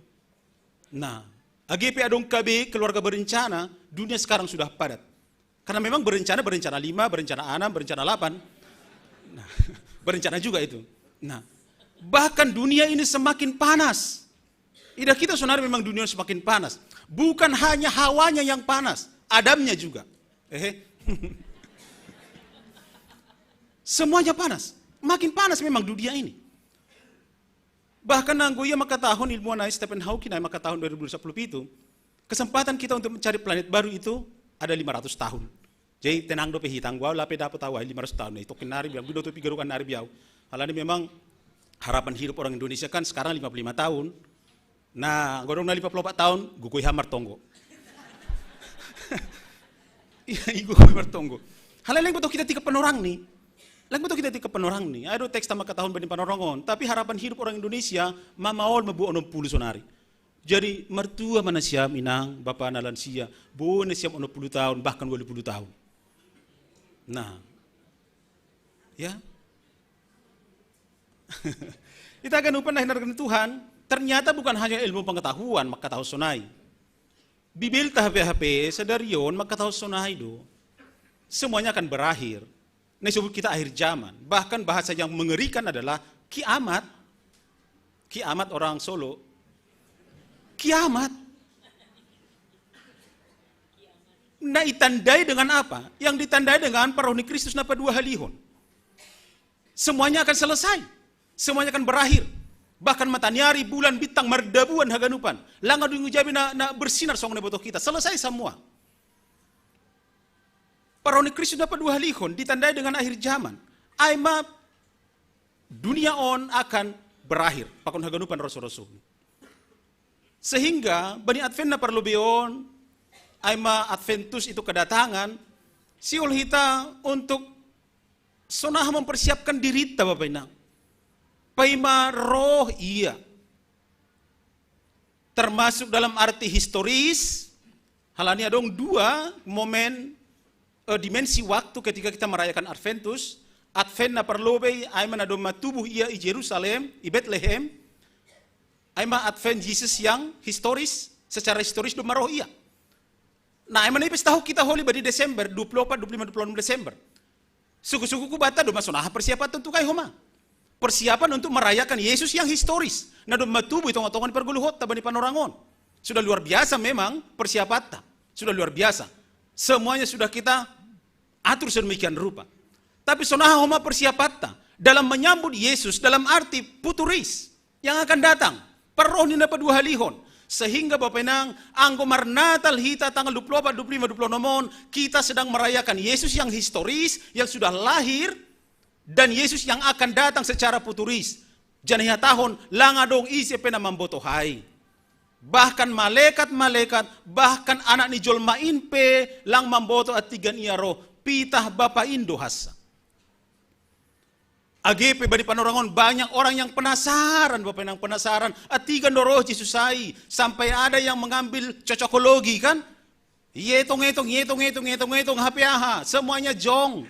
Nah, A G P adong K B, keluarga berencana, dunia sekarang sudah padat. Karena memang berencana, berencana lima, berencana enam, berencana delapan. Nah, berencana juga itu. Nah, bahkan dunia ini semakin panas. Ida kita sonari memang dunia semakin panas. Bukan hanya hawanya yang panas, Adamnya juga. Eh, semuanya panas. Makin panas memang dunia ini. Bahkan nanggo ia maka tahun ilmuwan ai Stephen Hawking ai maka tahun dua ribu sepuluh itu, kesempatan kita untuk mencari planet baru itu ada lima ratus tahun. Jadi tenang dope hitang gua lape dapat tahu lima ratus tahun itu kenari biau gudo tu pigarukan nari biau. Halani memang harapan hidup orang Indonesia kan sekarang lima puluh lima tahun. Nah, godong na lima puluh empat tahun, gukui hamar tonggo. Iya, igu hamar tonggo. Halai lain betul kita tiga penorang nih. Lain betul kita tiga penorang nih. Aduh, teks sama tahun banding panorongon. Tapi harapan hidup orang Indonesia, mamaol mabu onom puluh sonari. Jadi, mertua mana siam inang, bapak na lansia, bu na siam onom puluh tahun, bahkan dua puluh tahun. Nah, ya. Ita akan upan na hinarkan Tuhan, ternyata bukan hanya ilmu pengetahuan, maka tahu sonai. Bibil tah P H P, sadarion, maka tahu sonai do. Semuanya akan berakhir. Nah, sebut kita akhir zaman. Bahkan bahasa yang mengerikan adalah kiamat. Kiamat orang Solo. Kiamat. Nah, itandai dengan apa? Yang ditandai dengan paroni Kristus napa dua halihon. Semuanya akan selesai. Semuanya akan berakhir. Bahkan mataniari, bulan, bintang, mardabuan haganupan. Langa dungu jabi na, na bersinar song na botoh kita. Selesai semua. Paroni Kristus napa dua halihon ditandai dengan akhir zaman. Aima dunia on akan berakhir. Pakon haganupan roso-roso. Sehingga bani Advent na parlobe on, aima Adventus itu kedatangan, siul hita untuk sonaha mempersiapkan dirita Bapak Inang. Paima roh ia. Termasuk dalam arti historis, halani adong dua momen, eh, dimensi waktu ketika kita merayakan Adventus. Advent na parlobe, aima na domma tubuh ia i Jerusalem, i Betlehem. Aima Advent Jesus yang historis, secara historis domma roh ia. Nah, aima na ipis tahu kita holi badi Desember, dua puluh empat, dua puluh lima, dua puluh enam Desember. Suku-suku ku bata domma sonaha persiapan untuk kai homa. Persiapan untuk merayakan Yesus yang historis. Na domma tubuh i tonga-tonga ni pargoluhotta bani panorangon. Sudah luar biasa memang persiapatta. Sudah luar biasa. Semuanya sudah kita atur sedemikian rupa. Tapi sonaha homa persiapatta dalam menyambut Yesus dalam arti futuris yang akan datang. Parroh ni napa dua halihon. Sehingga Bapak Inang, anggo marnatal hita tanggal dua puluh empat, dua puluh lima, dua puluh enam on, kita sedang merayakan Yesus yang historis, yang sudah lahir, dan Yesus yang akan datang secara futuris. Janah ihatahon, langa dong ise pe na mambotoh ai. Bahkan malekat-malekat, bahkan Anak ni jolma in pe lang mambotoh antigan ia roh, pitah Bapa in do hansa. Age pe bani panorangon banyak orang yang penasaran, Bapak Inang penasaran. Antigan do roh Jesus ai, sampai ada yang mengambil cocokologi kan? Ietong-etong, ietong-etong, ietong-etong, hape aha, semuanya jong.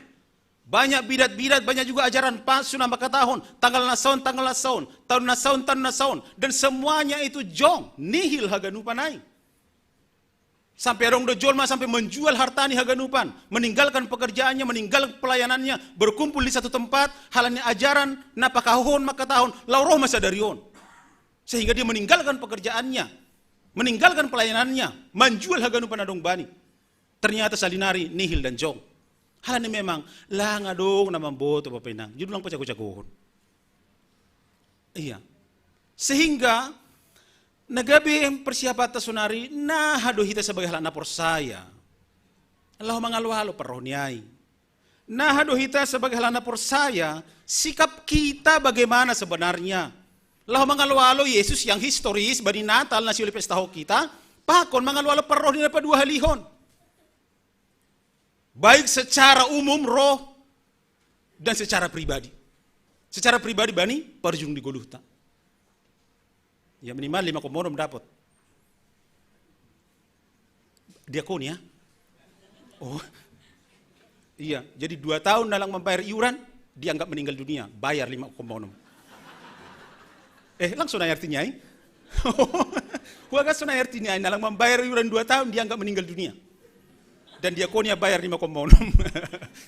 Banyak bidat-bidat, banyak juga ajaran palsu na mangkatahon, tanggal na son, tanggal na son, tahun na son, tahun na son. Dan semuanya itu jong, nihil haganupan ai. Sampai adong do jolma sampai menjual hartani haganupan, meninggalkan pekerjaannya, meninggalkan pelayanannya, berkumpul di satu tempat, halani ajaran na pakahohon mangkatahon, laho roh ma sadari on. Sehingga dia meninggalkan pekerjaannya, meninggalkan pelayanannya, manjual haganupan adong bani. Ternyata salinari nihil dan jong. Halani memang langa dong na mambotoh Bapak Inang. Jadi lang pajago-jagohon. Iya. Sehingga na gabe persiapatta sonari, naha do hita sebagai halak na porsaya. Laho mangalo-alo parroh ni ai. Naha do hita sebagai halak na porsaya, sikap kita bagaimana sebenarnya? Laho mangalo-alo Yesus yang historis bani Natal na siuli pesta ho kita, pakon mangalo-alo parroh ni napa dua halihon. Baik secara umum roh dan secara pribadi. Secara pribadi bani parjung di goluhta. Ya minimal lima komonom dapat. Diakon ya? Oh. Iya, jadi dua tahun dalam membayar iuran, dianggap meninggal dunia, bayar lima komonom. Eh, langsung nai artinya, eh? Huaga sonai artinya, eh, nalang membayar iuran dua tahun, dia nggak meninggal dunia. Dan diakonia bayar lima koma enam.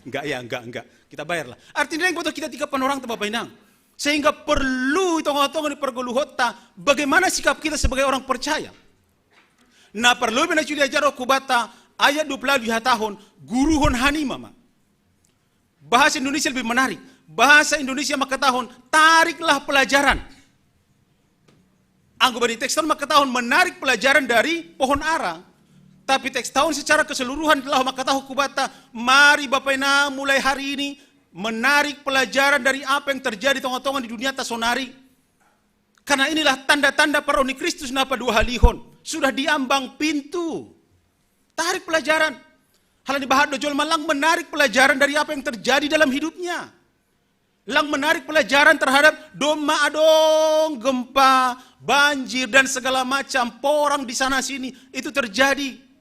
Enggak ya, enggak, enggak. Kita bayarlah. Artinya yang butuh kita tiga orang, Bapak Inang. Sehingga perlu hitung-hitungan di perguluhota, bagaimana sikap kita sebagai orang percaya. Nah, perlu bina Julia Jaro Kubata, ayat dua puluh dua tahun, guruhon hanima ma. Bahasa Indonesia lebih menarik. Bahasa Indonesia maka tahun, tariklah pelajaran. Anggo bani teks tahun maka tahun menarik pelajaran dari pohon ara. Tapi teks tahun secara keseluruhan telah maka tahun Kubata, mari Bapak Inang mulai hari ini menarik pelajaran dari apa yang terjadi tonga-tonga di dunia ta sonari. Karena inilah tanda-tanda paroni Kristus na paduahalihon. Sudah diambang pintu. Tarik pelajaran. Hal ini bahat do jolma lang menarik pelajaran dari apa yang terjadi dalam hidupnya. Lang menarik pelajaran terhadap domma adong gempa, banjir, dan segala macam porang di sana sini. Itu terjadi.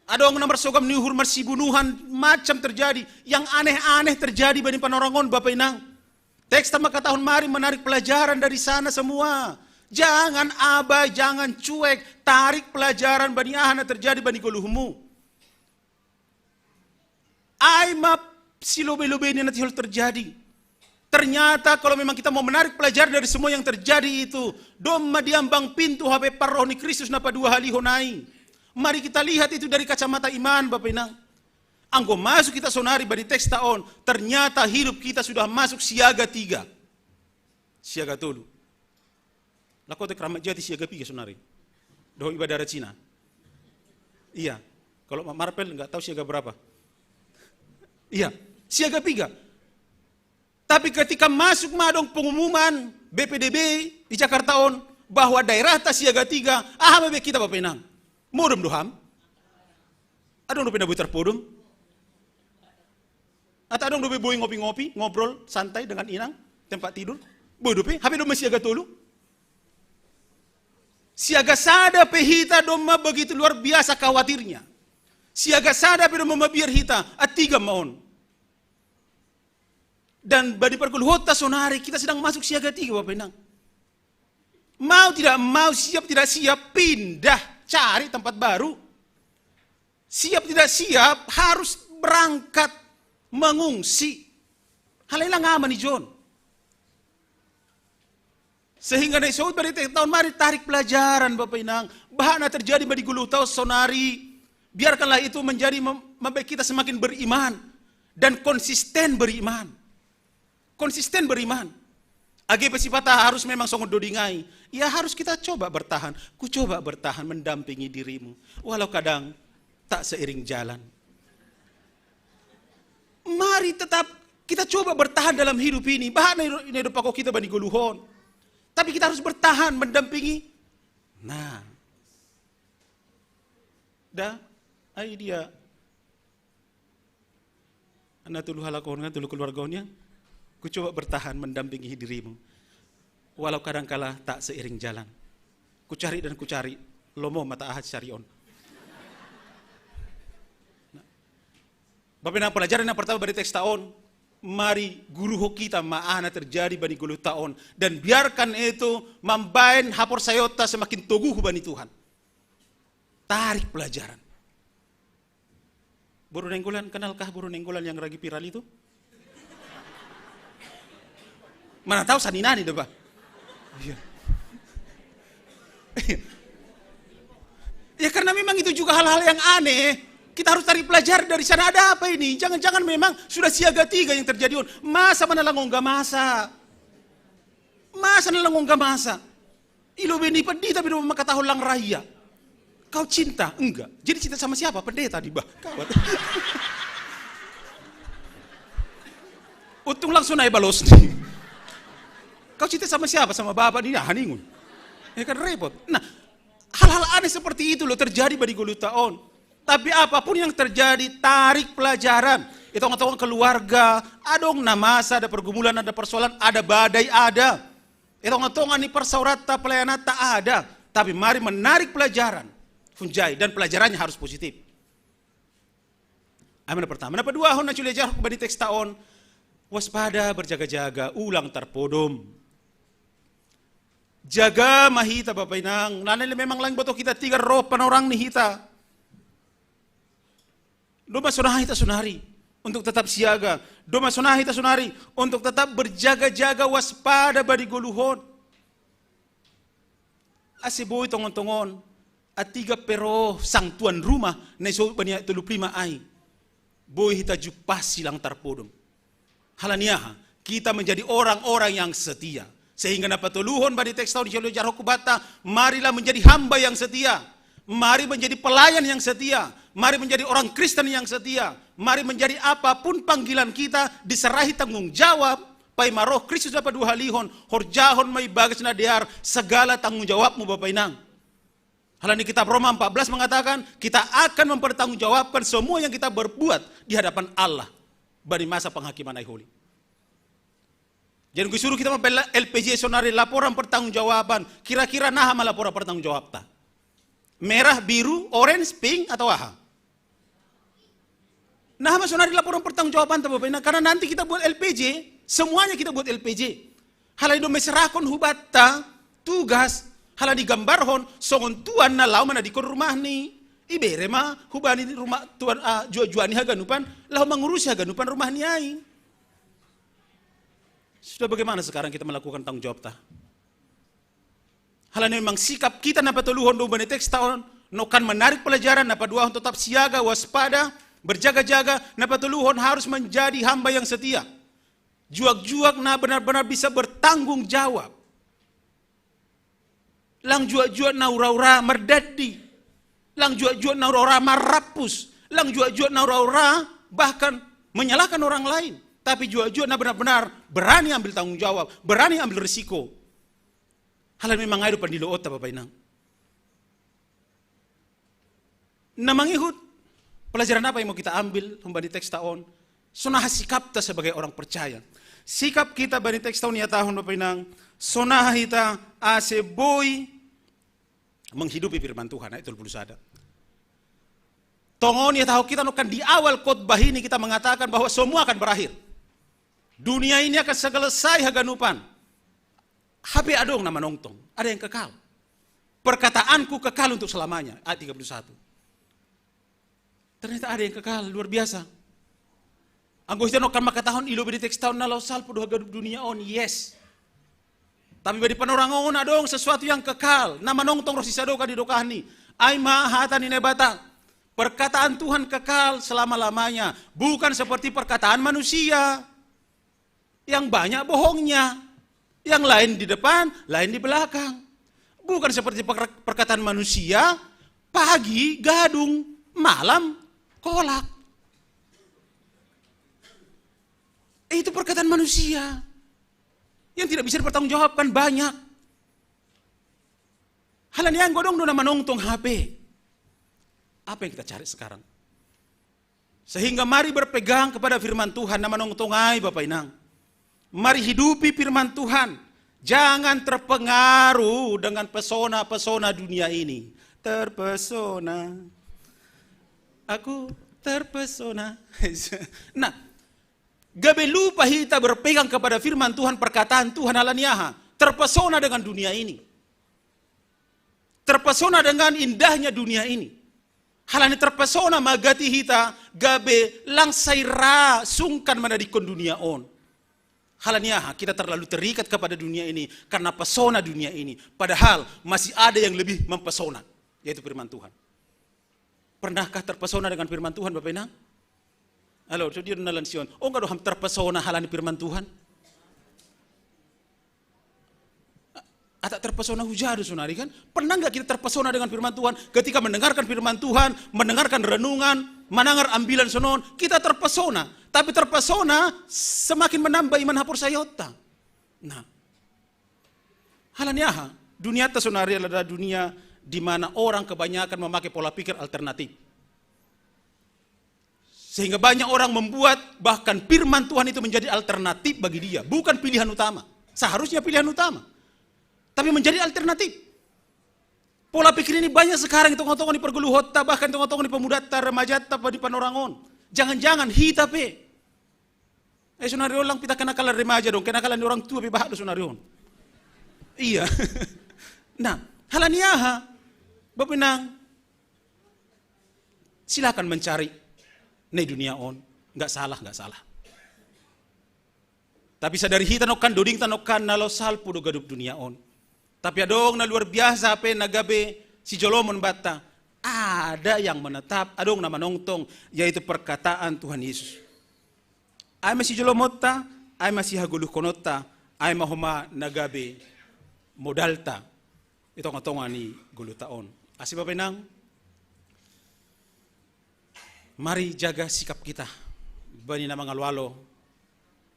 Adong na marsogam ni uhur marsibunuhan, macam terjadi. Yang aneh-aneh terjadi bani panorangon, Bapak Inang. Teks ta maka tahun mari menarik pelajaran dari sana semua. Jangan abai, jangan cuek. Tarik pelajaran bani aha na terjadi bani goluhmu. Ai ma silobe-lobe ni na tihol terjadi. Ternyata kalau memang kita mau menarik pelajaran dari semua yang terjadi itu, domma diambang pintu hape paroni Kristus na paduahalihon ai. Mari kita lihat itu dari kacamata iman, Bapak Inang. Anggo masuk kita sonari bani teks ta on, ternyata hidup kita sudah masuk siaga tiga. Siaga tolu. Lakote Keramat Jati siaga piga sonari. Dohot iba daerah Cina. Iya. Kalau Marvel nggak tahu siaga berapa. Iya, siaga piga. Tapi ketika masuk ma adong pengumuman B P D B di Jakarta on bahwa daerah ta siaga tiga, aha ma be kita, Bapak Inang? Modom do ham? Adong dope na boi tarpodom? Atau adong dope boi ngopi-ngopi, ngobrol santai dengan inang, tempat tidur? Boi dope, hape domma siaga tolu. Siaga sada pe hita domma begitu luar biasa khawatirnya. Siaga sada pe domma mabiar hita, a tiga ma on. Dan bani pargoluhonta sonari, kita sedang masuk siaga tiga, Bapak Inang. Mau tidak mau, siap tidak siap, pindah, cari tempat baru. Siap tidak siap, harus berangkat mengungsi. Hal i lang aman i jon. Sehingga na i so bari tahun mari tarik pelajaran, Bapak Inang. Bahat na terjadi bani goluhta on sonari. Biarkanlah itu menjadi mem-, membuat kita semakin beriman dan konsisten beriman. Konsisten beriman. Age pe sipata harus memang songon doding ai. Ya, harus kita coba bertahan. Ku coba bertahan mendampingi dirimu. Walau kadang tak seiring jalan. Mari tetap kita coba bertahan dalam hidup ini. Bahat na i do, na i do pako kita bani goluhon. Tapi kita harus bertahan mendampingi. Nah. Da, ai dia. Na tolu halak on kan, tolu keluarga on ya. Ku coba bertahan mendampingi dirimu. Walau kadangkala tak seiring jalan. Ku cari dan ku cari, lomo ma ta aha sari on. Nah. Bapak Inang, pelajaran yang pertama bani teks ta on, mari guruhon hita ma aha na terjadi bani goluhta on. Dan biarkan itu mambahen haporsayaonta semakin toguh bani Tuhan. Tarik pelajaran. Boru Nainggolan, kenalkah Boru Nainggolan yang lagi viral itu? Mana tahu saninani da bah. Iya. Ya, karena memang itu juga hal-hal yang aneh. Kita harus tarik pelajar dari sana, ada apa ini? Jangan-jangan memang sudah siaga tiga yang terjadi on. Masa mana langong gak masa? Masa na langong gak masa? I lobei ni pandita pe do mangkatahon lang raia. Kau cinta? Enggak. Jadi cinta sama siapa? Pendeta di bah. Kawat. Untung langsung naik balos ni. Kau cinta sama siapa? Sama bapak ni, nah, haningun. Ya kan repot. Nah, hal-hal aneh seperti itu loh terjadi bani goluhta on. Tapi apapun yang terjadi, tarik pelajaran. Itu tongah-tongah keluarga, adong na masa, ada pergumulan, ada persoalan, ada badai, ada. Itu tongah-tongah ni parsaoranta, pelayananta ada. Tapi mari menarik pelajaran. Hunjai, dan pelajarannya harus positif. Amin. Pertama. Na paduahon na culejar bani teks ta on, waspada, berjaga-jaga, ulang tarpodom. Jaga ma hita, Bapa Inang. Nane memang lang boto kita tiga roh panorang ni hita. Doma sonaha hita sonari untuk tetap siaga. Doma sonaha hita sonari untuk tetap berjaga-jaga, waspada bani goluhon. Ase boi tongon-tongon, atiga pe roh sang tuan rumah, na iso bani ayat tolu puluh lima ai. Boi hita jumpasi lang tarpodom. Halani aha? Kita menjadi orang-orang yang setia. Sehingga na patoluhon bani teks tahun Shalom Jarho Kubata, marilah menjadi hamba yang setia. Mari menjadi pelayan yang setia. Mari menjadi orang Kristen yang setia. Mari menjadi apapun panggilan kita, diserahi tanggung jawab, paima Roh Kristus dapat dua halihon, horjahon mai bagas na dear segala tanggung jawabmu, Bapa Inang. Halani kitab Roma empat belas mengatakan, kita akan mempertanggungjawabkan semua yang kita berbuat di hadapan Allah bani masa penghakiman ai holi. Jadi, disuruh kita mempela L P J sonari laporan pertanggungjawaban. Kira-kira naha ma laporan pertanggungjawabta? Merah, biru, orange, pink, atau aha? Naha ma sonari laporan pertanggungjawabanta, Bapa Inang, karena nanti kita buat L P J, semuanya kita buat L P J. Halani doma iserahkon hubanta tugas, halani gambarhon songon tuan na laho manadingkon rumahni. Ibere ma hubani rumah tuan, ah, jua-juani haganupan, laho mangurusi haganupan rumahni ai. Sudah bagaimana sekarang kita melakukan tanggung jawabta? Halani memang sikap kita na patoluhon do bani teks tahun, no kan menarik pelajaran, na paduahon tetap siaga, waspada, berjaga-jaga, na patoluhon harus menjadi hamba yang setia. Juak-juak na benar-benar bisa bertanggung jawab. Lang juak-juak na ura-ura mardandi. Lang juak-juak na ura-ura marrampus. Lang juak-juak na ura-ura bahkan menyalahkan orang lain. Tapi juak-juak na benar-benar berani ambil tanggung jawab, berani ambil risiko. Halani memang ai do pandiloonta, Bapa Inang. Na mangihut, pelajaran apa yang mau kita ambil humbani teks tahun? Sonaha sikapta sebagai orang percaya. Sikap kita bani teks tahun ihatahon, Bapa Inang, sonaha hita ase boi menghidupi firman Tuhan, ayat tolu puluh sada. Tongon ihatahon kita, no kan di awal khotbah ini kita mengatakan bahwa semua akan berakhir. Dunia ini akan selesai haganupan. Hape adong na manongtong, ada yang kekal. Perkataanku kekal untuk selamanya, ayat tiga puluh satu. Ternyata ada yang kekal, luar biasa. Anggo hita no kan mangkatahon i lobei di teks tahun na laho salpu do haganup dunia on, yes. Tapi bani panorang on adong sesuatu yang kekal, na manongtong ro sisadokah di dokahni. Ai ma hata ni Naibata. Perkataan Tuhan kekal selama-lamanya, bukan seperti perkataan manusia yang banyak bohongnya, yang lain di depan, lain di belakang. Bukan seperti per-, perkataan manusia, pagi gadung, malam kolak. Itu perkataan manusia yang tidak bisa dipertanggungjawabkan banyak. Halani anggo adong do na manongtong hape. Apa yang kita cari sekarang? Sehingga mari berpegang kepada firman Tuhan, na manongtong ai, Bapa Inang. Mari hidupi firman Tuhan. Jangan terpengaruh dengan pesona-pesona dunia ini. Terpesona. Aku terpesona. Nah, gabe lupa hita berpegang kepada firman Tuhan, perkataan Tuhan, halani aha? Terpesona dengan dunia ini. Terpesona dengan indahnya dunia ini. Halani terpesona ma gati hita gabe lang sai ra sungkan manadingkon dunia on. Halani aha? Kita terlalu terikat kepada dunia ini karena pesona dunia ini. Padahal masih ada yang lebih mempesona, yaitu firman Tuhan. Pernahkah terpesona dengan firman Tuhan, Bapa Inang? Halo, so dia nalan Sion. Oh, nggak doham terpesona halani firman Tuhan? Atau terpesona hujadu sonari kan? Pernah nggak kita terpesona dengan firman Tuhan? Ketika mendengarkan firman Tuhan, mendengarkan renungan, mendengar ambilan sonon, kita terpesona. Tapi terpesona semakin menambah iman haporsayaonta. Nah, halani aha? Duniata sonari adalah dunia di mana orang kebanyakan memakai pola pikir alternatif. Sehingga banyak orang membuat bahkan firman Tuhan itu menjadi alternatif bagi dia, bukan pilihan utama. Seharusnya pilihan utama, tapi menjadi alternatif. Pola pikir ini banyak sekarang di tonga-tonga ni pargoluhonta, bahkan tonga-tonga ni pemudanta, remajanta, di panorang on. Jangan-jangan hita pe. Eh, sonari on lang pita kenakalan remaja dong, kenakalan ni orang tua pe bahat do sonari on. Iya. Nah, hal ni aha? Bapa inang, silakan mencari. Nai dunia on, nggak salah, nggak salah. Tapi sadari hita nongkan, doding ta nongkan na laho salpu do ganup dunia on. Tapi adong na luar biasa pe na gabe sijolomon banta. Ada yang menetap, adong na manongtong, yaitu perkataan Tuhan Yesus. Ai ma sijolomonta, ai ma sihagoluhkononta, ai ma homa na gabe modalta i tongatonga ni goluhta on. Asi bapa inang, mari jaga sikap kita bani na mangaloalo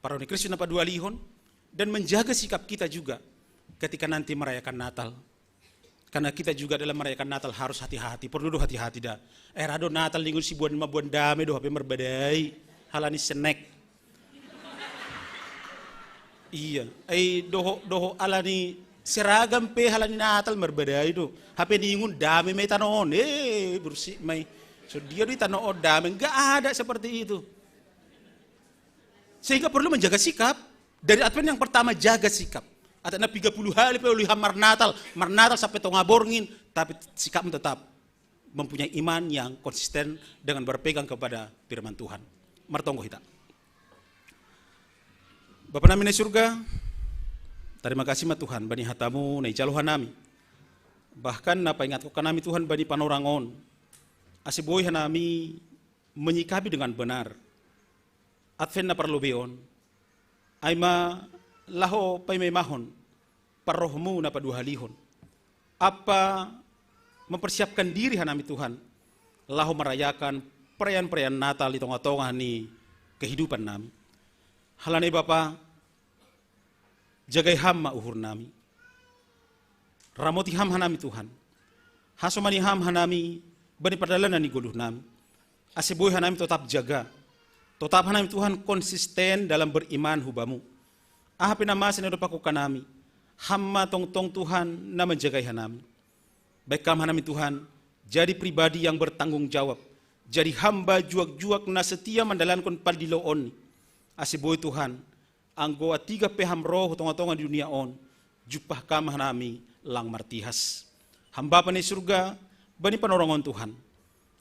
parroh ni Kristus na paduahalihon, dan menjaga sikap kita juga ketika nanti merayakan Natal. Karena kita juga dalam merayakan Natal harus hati-hati, perlu do hati-hati da. Eh, ra do Natal ningon siboan, maboan dame do hape marbadai, halani senek. Iya, ai dohot, dohot halani seragam pe halani Natal marbadai do. Hape ningon dame ma i tano on, eh, bersih ma i. So dia do i tano on dame, nggak ada seperti itu. Sehingga perlu menjaga sikap. Dari Advent yang pertama, jaga sikap. Atau na piga puluh hali pe olo ham marnatal, marnatal sampai tonga borngin, tapi sikapmu tetap mempunyai iman yang konsisten dengan berpegang kepada firman Tuhan. Martonggo hita. Bapa nami na i surga, tarima kasih ma Tuhan bani hatamu na ijalo hanami. Bahkan na paingatkon hanami Tuhan bani panorang on, ase boi hanami menyikapi dengan benar Advent na parlobei on, ai ma laho paimaimahon parrohmu na paduahalihon, ampa mempersiapkan diri hanami Tuhan laho merayakan perayaan-perayaan Natal di tonga-tonga ni kehidupan nami. Halani Bapa, jagai ham ma uhur nami. Ramoti ham hanami Tuhan. Hasomani ham hanami bani pardalanan ni goluh nami. Ase boi hanami totap jaga. Totap hanami Tuhan konsisten dalam beriman hu Bamu. Aha pe na masa ni dob pakon hanami, Ham ma tongtong Tuhan na manjagai hanami. Baen Kam hanami Tuhan, jadi pribadi yang bertanggung jawab, jadi hamba juak-juak na setia mandalankon pandiloon ni. Ase boi Tuhan, anggo antiga pe Ham ro hu tonga-tonga ni dunia on, jumpah Kam hanami lang martihas. Ham Bapa na i surga, bani panorang on Tuhan,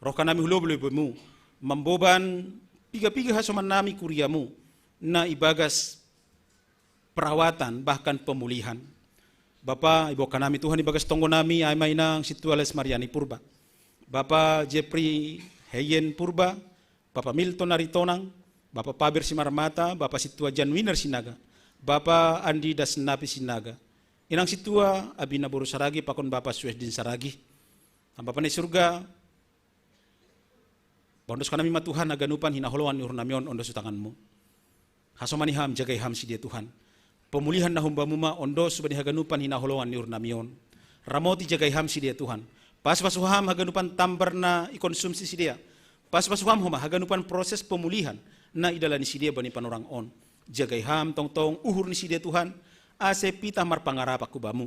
roh hanami hu lobi-lobiMu, mamboban piga-piga hasoman nami kuriaMu, na ibagas perawatan, bahkan pemulihan. Bapa, iboan hanami Tuhan ibagas tonggo nami, ai ma inang Sintua Les Mariani Purba, Bapa Jeffrey Heyen Purba, Bapa Milton Aritonang, Bapa Paber Simarmata, Bapa Sintua Jan Winer Sinaga, Bapa Andi Dasnapi Sinaga, inang Sintua Abina boru Saragi pakon Bapa Suesdin Saragi. Ham Bapa na i surga, paondoskon hanami ma Tuhan haganupan hinaholongan ni uhur nami on, ondos hu tanganMu. Hasomani Ham, jagai Ham sidea Tuhan. Pemulihan na humbaMu ma ondos hubani haganupan hinaholongan ni uhur nami on. Ramoti, jagai Ham sidea Tuhan. Pasu-pasu Ham haganupan tambar na ikonsumsi sidea. Pasu-pasu Ham homa haganupan proses pemulihan na idalani sidea bani panorang on. Jagai Ham tongtong uhur ni sidea Tuhan, ase pitah marpangarapak hu Bamu.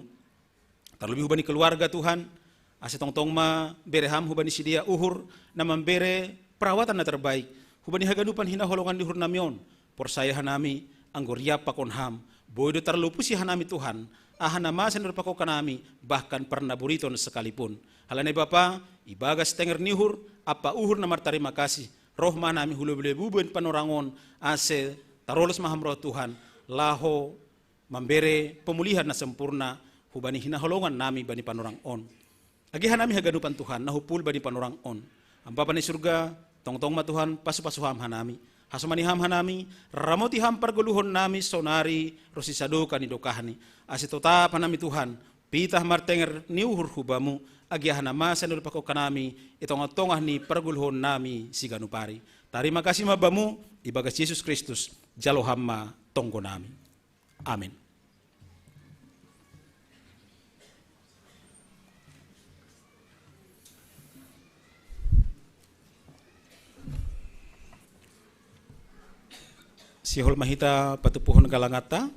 Tarlobi hubani keluarga Tuhan, ase tongtong ma bere Ham hubani sidea uhur na mambere perawatan na terbaik hubani haganupan hinaholongan ni uhur nami on. Porsaya hanami, anggo riap pakon Ham, boi do tarlopusi hanami Tuhan aha na masa ni dob pakon hanami, bahkan parnaburiton sekalipun. Halani Bapa, ibagas tenger ni uhur ampa uhur na martarima kasih, roh ma hanami hu lobi-lobiMu bani panorang on, ase tarolos ma Ham ro Tuhan, laho mambere pemulihan na sempurna hubani hinaholongan nami bani panorang on. Age hanami haganupan Tuhan na humpul bani panorang on. Ham Bapa na i surga, tongtong ma Tuhan pasu-pasu Ham hanami. Hasomani Ham hanami, ramoti Ham pargoluhon nami sonari ronsi sadokah ni dokahni. Ase totap hanami Tuhan, pitah martenger ni uhur hu Bamu, age aha na masa ni dob pakon hanami, i tongah-tongah ni pargoluhon nami siganup ari. Tarima kasih ma Bamu, ibagas Jesus Kristus, jalo Ham ma tonggo nami. Amin. Sihol ma hita patupuhon galanganta,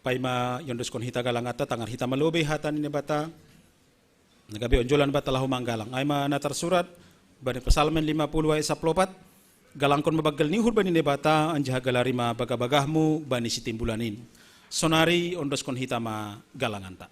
paima iondoskon hita galanganta, tangar hita ma lobei hata ni Naibata, na gabe onjolan banta laho manggalang. Ai ma na tarsurat bani Psalmen lima puluh ayat saplopat, galangkon ma banggal ni uhur bani Naibata, anjaha galari ma bagah-bagahmu bani sitimbulan in. Sonari ondoskon hita ma galanganta.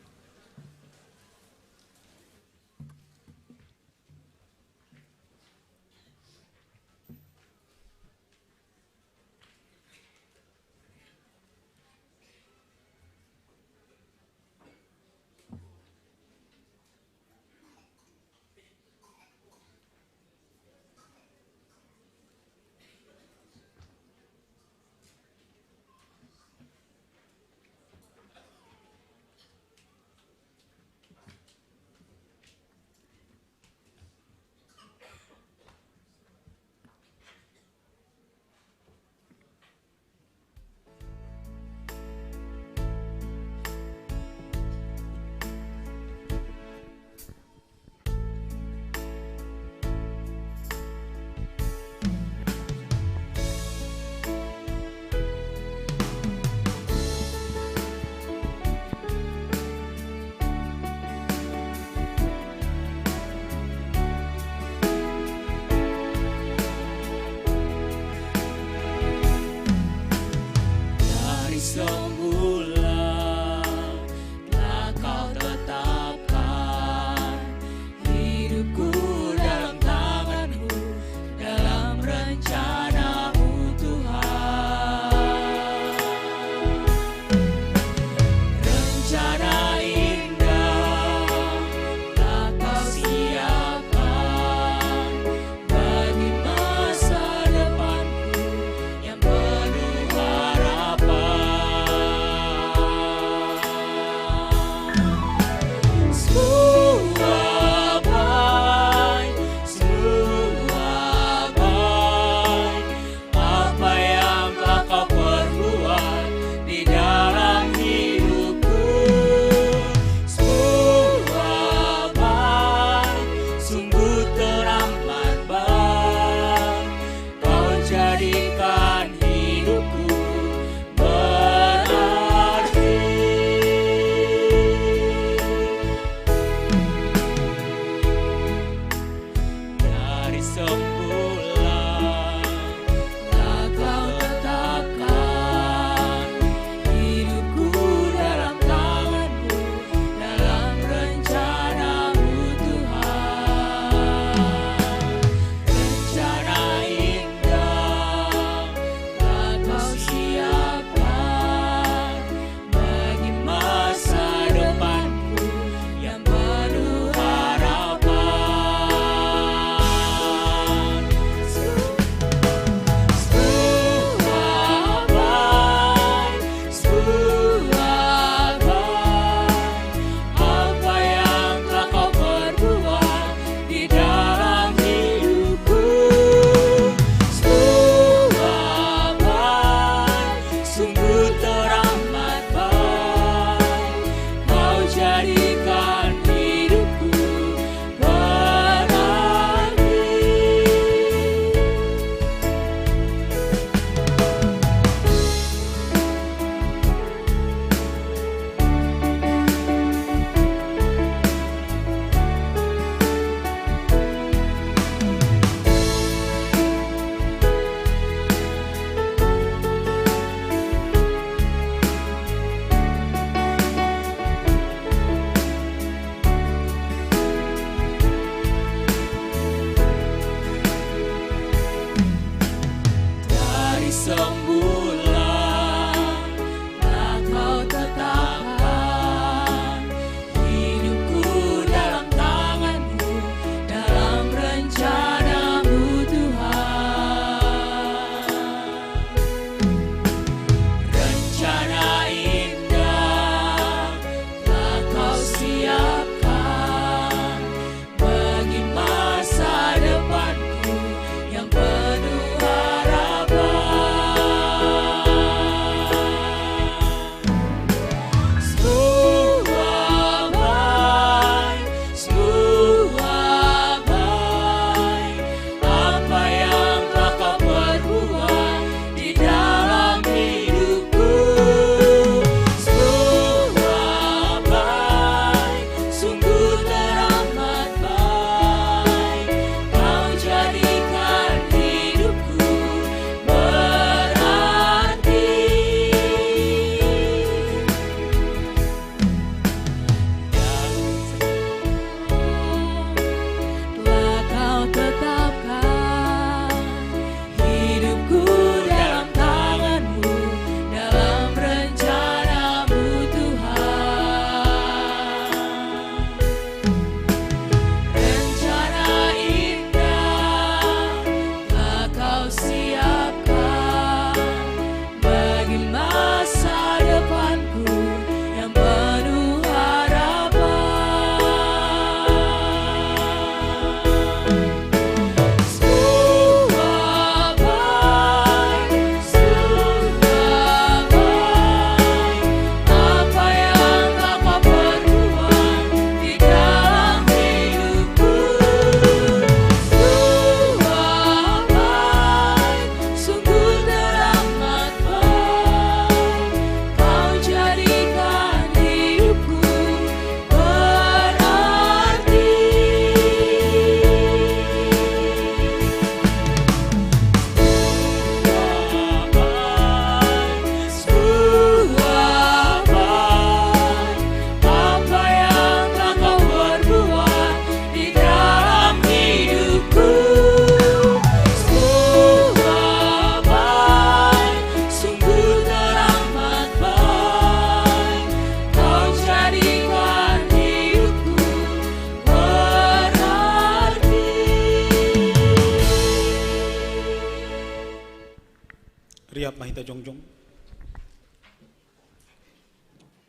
Mahita jongjong.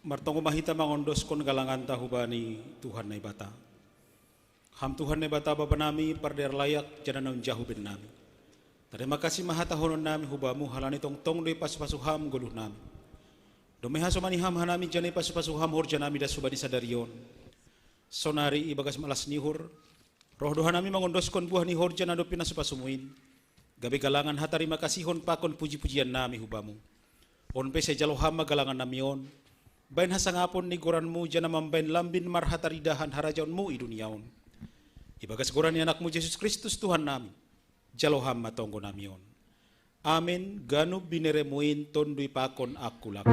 Martonggo mahita mangondoskon galanganta hubani Tuhan Naibata. Ham Tuhan Naibata Bapa nami, pardear layak jana naung jahu ben nami. Tarima kasih ma hatahonon nami hubamu halani tongtong do ipasu-pasu ham goluh nami. Dome hasomani ham hanami jana ipasu-pasu ham horja nami das hubani sadari on. Sonari ibagas malas ni uhur, roh do hanami mangondoskon buah ni horja na dob pinasu-pasumu in, gabe galangan hatarima kasihon pakon puji-pujian nami hubamu. On pe sai jalo ham ma galangan nami on, baen hasangapon ni goranmu jana mambaen lambin marhataridahan harajaonmu i dunia on. Ibagas goran ni anakmu Jesus Kristus Tuhan nami, jalo ham ma tonggo nami on. Amen. Ganup bineremu in tonduy pakon angkulang.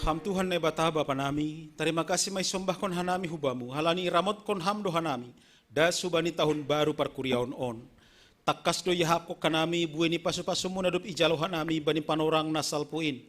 Ham Tuhan Naibata Bapa nami, tarima kasih ma isombahkon hanami hubamu halani iramotkon ham do hanami das hubani tahun baru parkuriaon on. Tangkas do iahapkon hanami buei ni pasu-pasumu na dob ijalo hanami bani panorang na salpu in.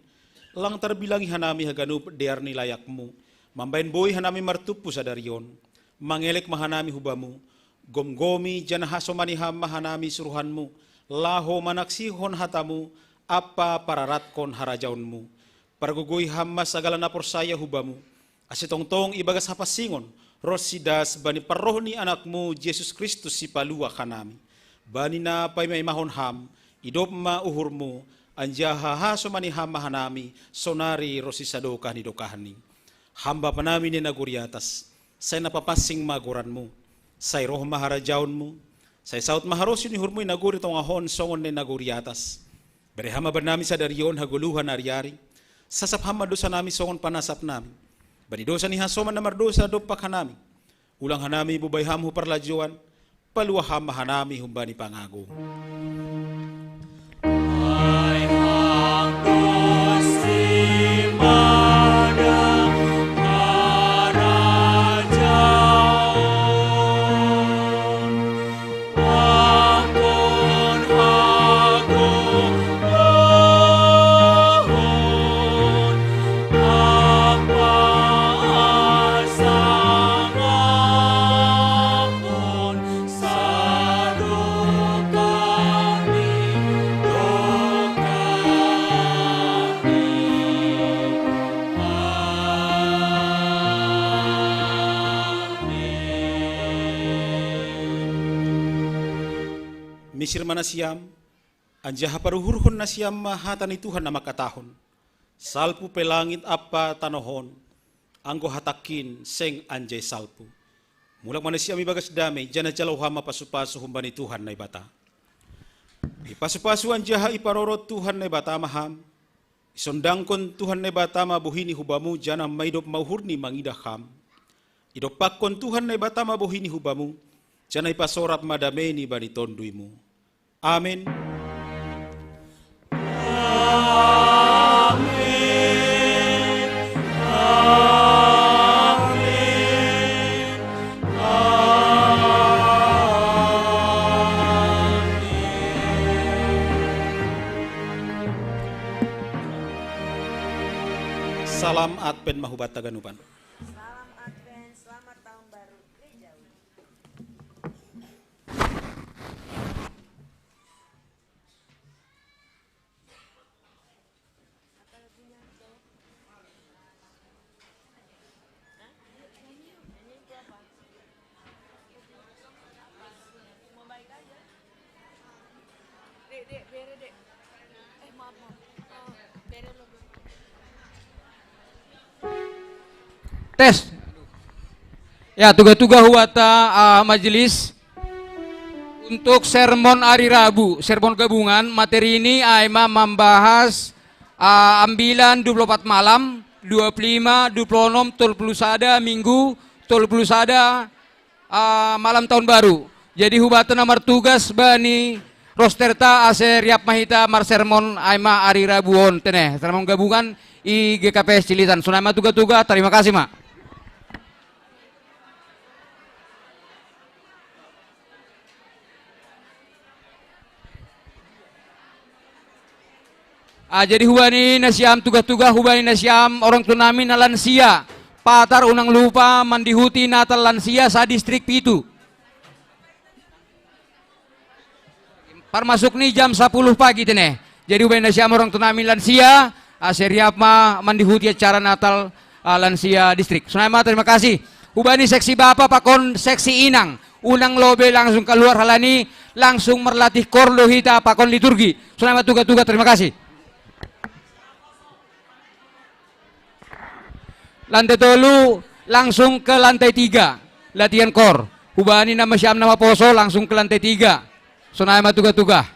Lang tarbilangi hanami haganup dear ni layakmu mambaen boi hanami martumpu sadari on. Mangelek ma hanami hubamu, gomgomi jana hasomani ham ma hanami suruhanmu, laho manaksihon hatamu ampa pararatkon harajaonmu. Pargogoi ham ma sagala na porsaya hubamu, ase tongtong ibagas hapansingon ronsi das bani parroh ni anakmu Jesus Kristus sipalua hanami. Bani na paima-imahon ham, idop ma uhurmu, anjaha hasomani ham ma hanami, sonari ronsi sadokah ni dokahni. Ham Bapa nami na i nagori atas, sai na papansing ma goranmu, sai roh ma harajaonmu, sai saut ma harosi ni uhurmu i nagori tongah on songon na i nagori atas. Bere ham ma bannami sadari on hagoluhan ari-ari, sasap ham ma dosanami songon panasap nami bani dosa ni hasoman na mardosa dompak hanami. Ulang hanami bobai ham hu parlajouan, palua ham ma hanami humbani pangago. Misir ma nasiam, anjaha paruhurhon nasiam ma hata ni Tuhan na mangkatahon: Salpu pe langit ampa tanoh on, anggo hatangkin seng anjai salpu. Mulak ma nasiam ibagas dame, jana jalo ham ma pasu-pasu humbani Tuhan Naibata. Ipasu-pasu anjaha iparorot Tuhan Naibata ma ham. Isondangkon Tuhan Naibata ma bohini hubamu, jana maidop ma uhurni mangidah ham. Idompakkon Tuhan Naibata ma bohini hubamu, jana ipasorap ma dameni bani tonduymu. Amen. Salam Advent ma hubanta ganupan. Salam Advent, selamat tahun baru. Tes. Ya, tuga-tuga huata, ah, majelis. Untuk sermon hari Rabu, sermon gabungan, materi ini aima membahas, ah, ambilan dua puluh empat malam, dua puluh lima, dua puluh enam, tolu puluh sada, Minggu, tolu puluh sada, ah, malam tahun baru. Jadi hubata na martugas bani rosterta ase riap ma hita marsermon aima hari Rabu on tene. Sermon gabungan i G K P S Cililitan. Sonai ma tuga-tuga, terima kasih ma. Ah, jadi hubani nasiam tuga-tuga, hubani nasiam orang tua nami na lansia. Patar unang lupa mandihuti Natal lansia sa distrik pitu. Parmasuk ni jam sapuluh pagi tene. Jadi hubani nasiam orang tua nami lansia, ah, ase riap ma mandihuti acara Natal, ah, lansia distrik. Sonai ma, terima kasih. Hubani seksi bapa pakon seksi inang. Unang lobe langsung kaluar halani langsung marlatih kor do hita pakon liturgi. Sonai ma tuga-tuga, terima kasih. Lantai tolu langsung ke lantai tiga. Latihan kor. Hubani na masiam na maposo langsung ke lantai tiga. Sonai ma tuga-tuga.